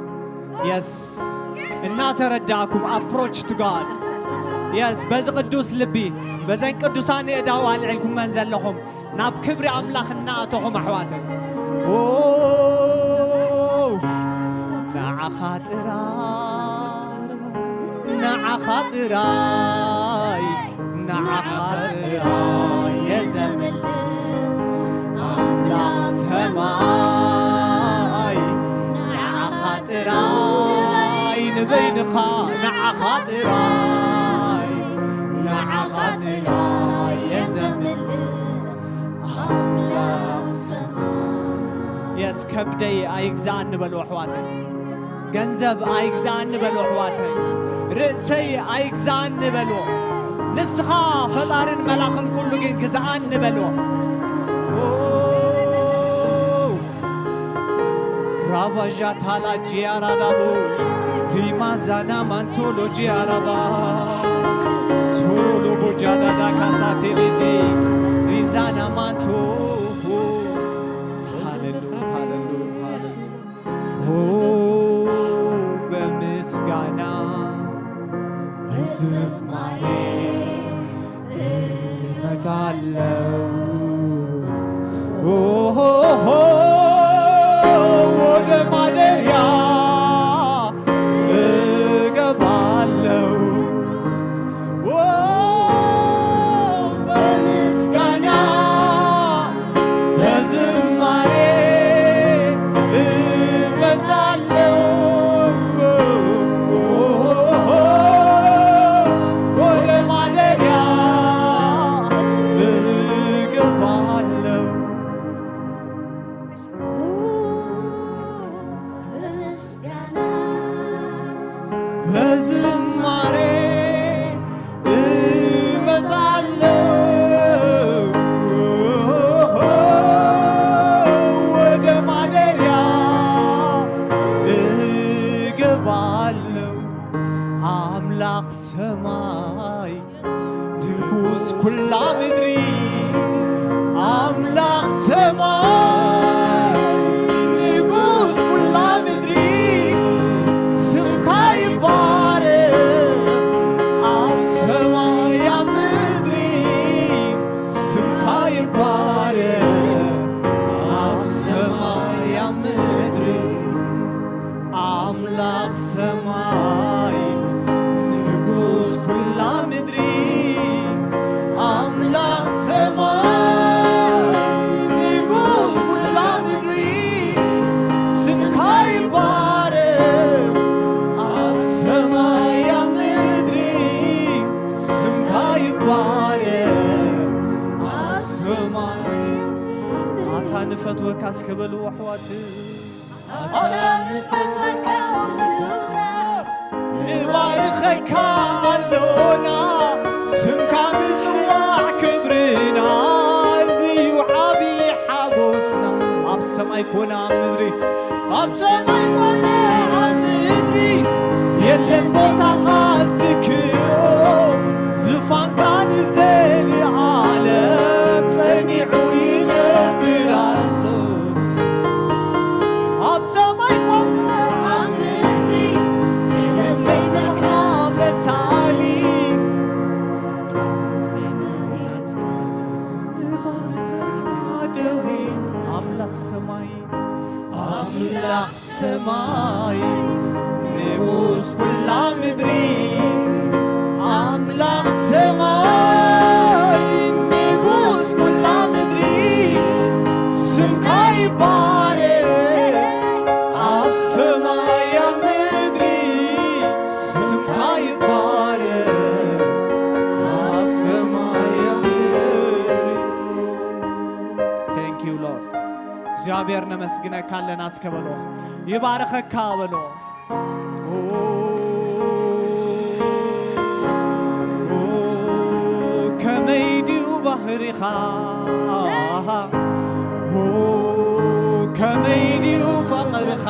የስ፣ እናተረዳእኩም approach to God፣ የስ፣ በዚ ቅዱስ ልቢ፣ በዘን ቅዱሳን የእዳው ኣልዒልኩመን ዘለኹም ናብ ክብሪ ኣምላኽ እናኣተኹም ኣሕዋተይ። ኦ፣ ንዓኻ ጥራይ፣ ንዓኻ ጥራይ፣ ንዓኻ ጥራይ የዘምልኽ ኣምላኽ ሰማይ። ንዓኻ ጥራይ ንበይንኻ፣ ንዓኻ ጥራይ፣ ንዓኻ ጥራይ የዘምልኽ ኣምላኽ ሰማይ። የስ፣ ከብደይ ኣይግዛኣኒ በሉ ኣሕዋተይ። ገንዘብ ኣይግዛኣኒ በሉ ኣሕዋተይ። ርእሰይ ኣይግዛኣኒ በሉ። ንስኻ ፈጣርን መላኽን ኩሉ ግን ግዛኣኒ በሉ። ኦ፣ ራባዣ ታላ ጂያራ ዳቦ፣ ሪማዛና ማንቶሎ ጂያራባ፣ ሶሮሎ ቦጃዳዳ ካሳ ቴሌጂ፣ ሪዛና ማንቶ። ሃሌሉያ፣ ሃሌሉያ፣ ሃሌሉያ። ኦ፣ በምስጋና በዝማሬ እመጣለሁ። ኦ፣ ወደ ማደሪያ እገባለሁ። ኦ፣ በምስጋና በዝማሬ እመጣለሁ። ወደ ማደሪያ እገባለሁ። በምስጋና በዝማሬ እመጣለሁ። ወደ ማደሪያ እገባለሁ። ኣምላኽ ሰማይ ንጉስ ኩላ ምድሪ፣ ኣምላኽ ሰማይ ንጉስ ኩላ ምድሪ፣ ስምካ ይባረኽ ኣብ ሰማይ ኣብ ምድሪ፣ ስምካ ይባረኽ ኣብ ሰማይ ኣብ ምድሪ። ኣምላኽ ሰማይ ንጉስ ኩላ ምድሪ፣ ኣምላኽ ሰማይ ንጉስ ኩላ ምድሪ፣ ስምካ ይባረኽ ኣብ ሰማይ ኣብ ምድሪ፣ ስምካ ይባረኽ ኣብ ሰማይ። ኣታ ንፈትወካ እስከ በልዎ ኣሕዋት። ኣታ ንፈትወካ ትብና፣ ንባርኸካ ኣሎና፣ ስምካ ምጽዋዕ ክብርና፣ እዚ እዩ ዓቢ ሓጎስና። ኣብ ሰማይ ኮነ ኣብ ምድሪ፣ ኣብ ሰማይ ኮነ ኣብ ምድሪ፣ የለን ቦታኻ ዝትክኦ፣ ዝፋንካ ንዘለዓለም ጸኒዑ ይነብር ኣሎ። ኣብ ሰማይ ኮነ ኣብ ምድሪ፣ የለን ዘይብልካ መሳሊ። ንባርኸካ ደዊ ኣምላኽ ሰማይ፣ ኣምላኽ ሰማይ ንጉስ ኩላ ምድሪ፣ ኣምላኽ ሰማይ ንጉስ ኩላ ምድሪ፣ ስምካ ይባረኽ ኣብ ሰማይ ኣብ ምድሪ፣ ስምካ ይባረኽ ኣብ ሰማይ ኣብ ምድሪ። Thank you, Lord. እግዚኣብሔር ነመስግነካ ኣለና እስከ በሎ። ይባረኸካ በሎ። ከመይ ድዩ ባህሪኻ? ከመይ ድዩ ፍቕርኻ?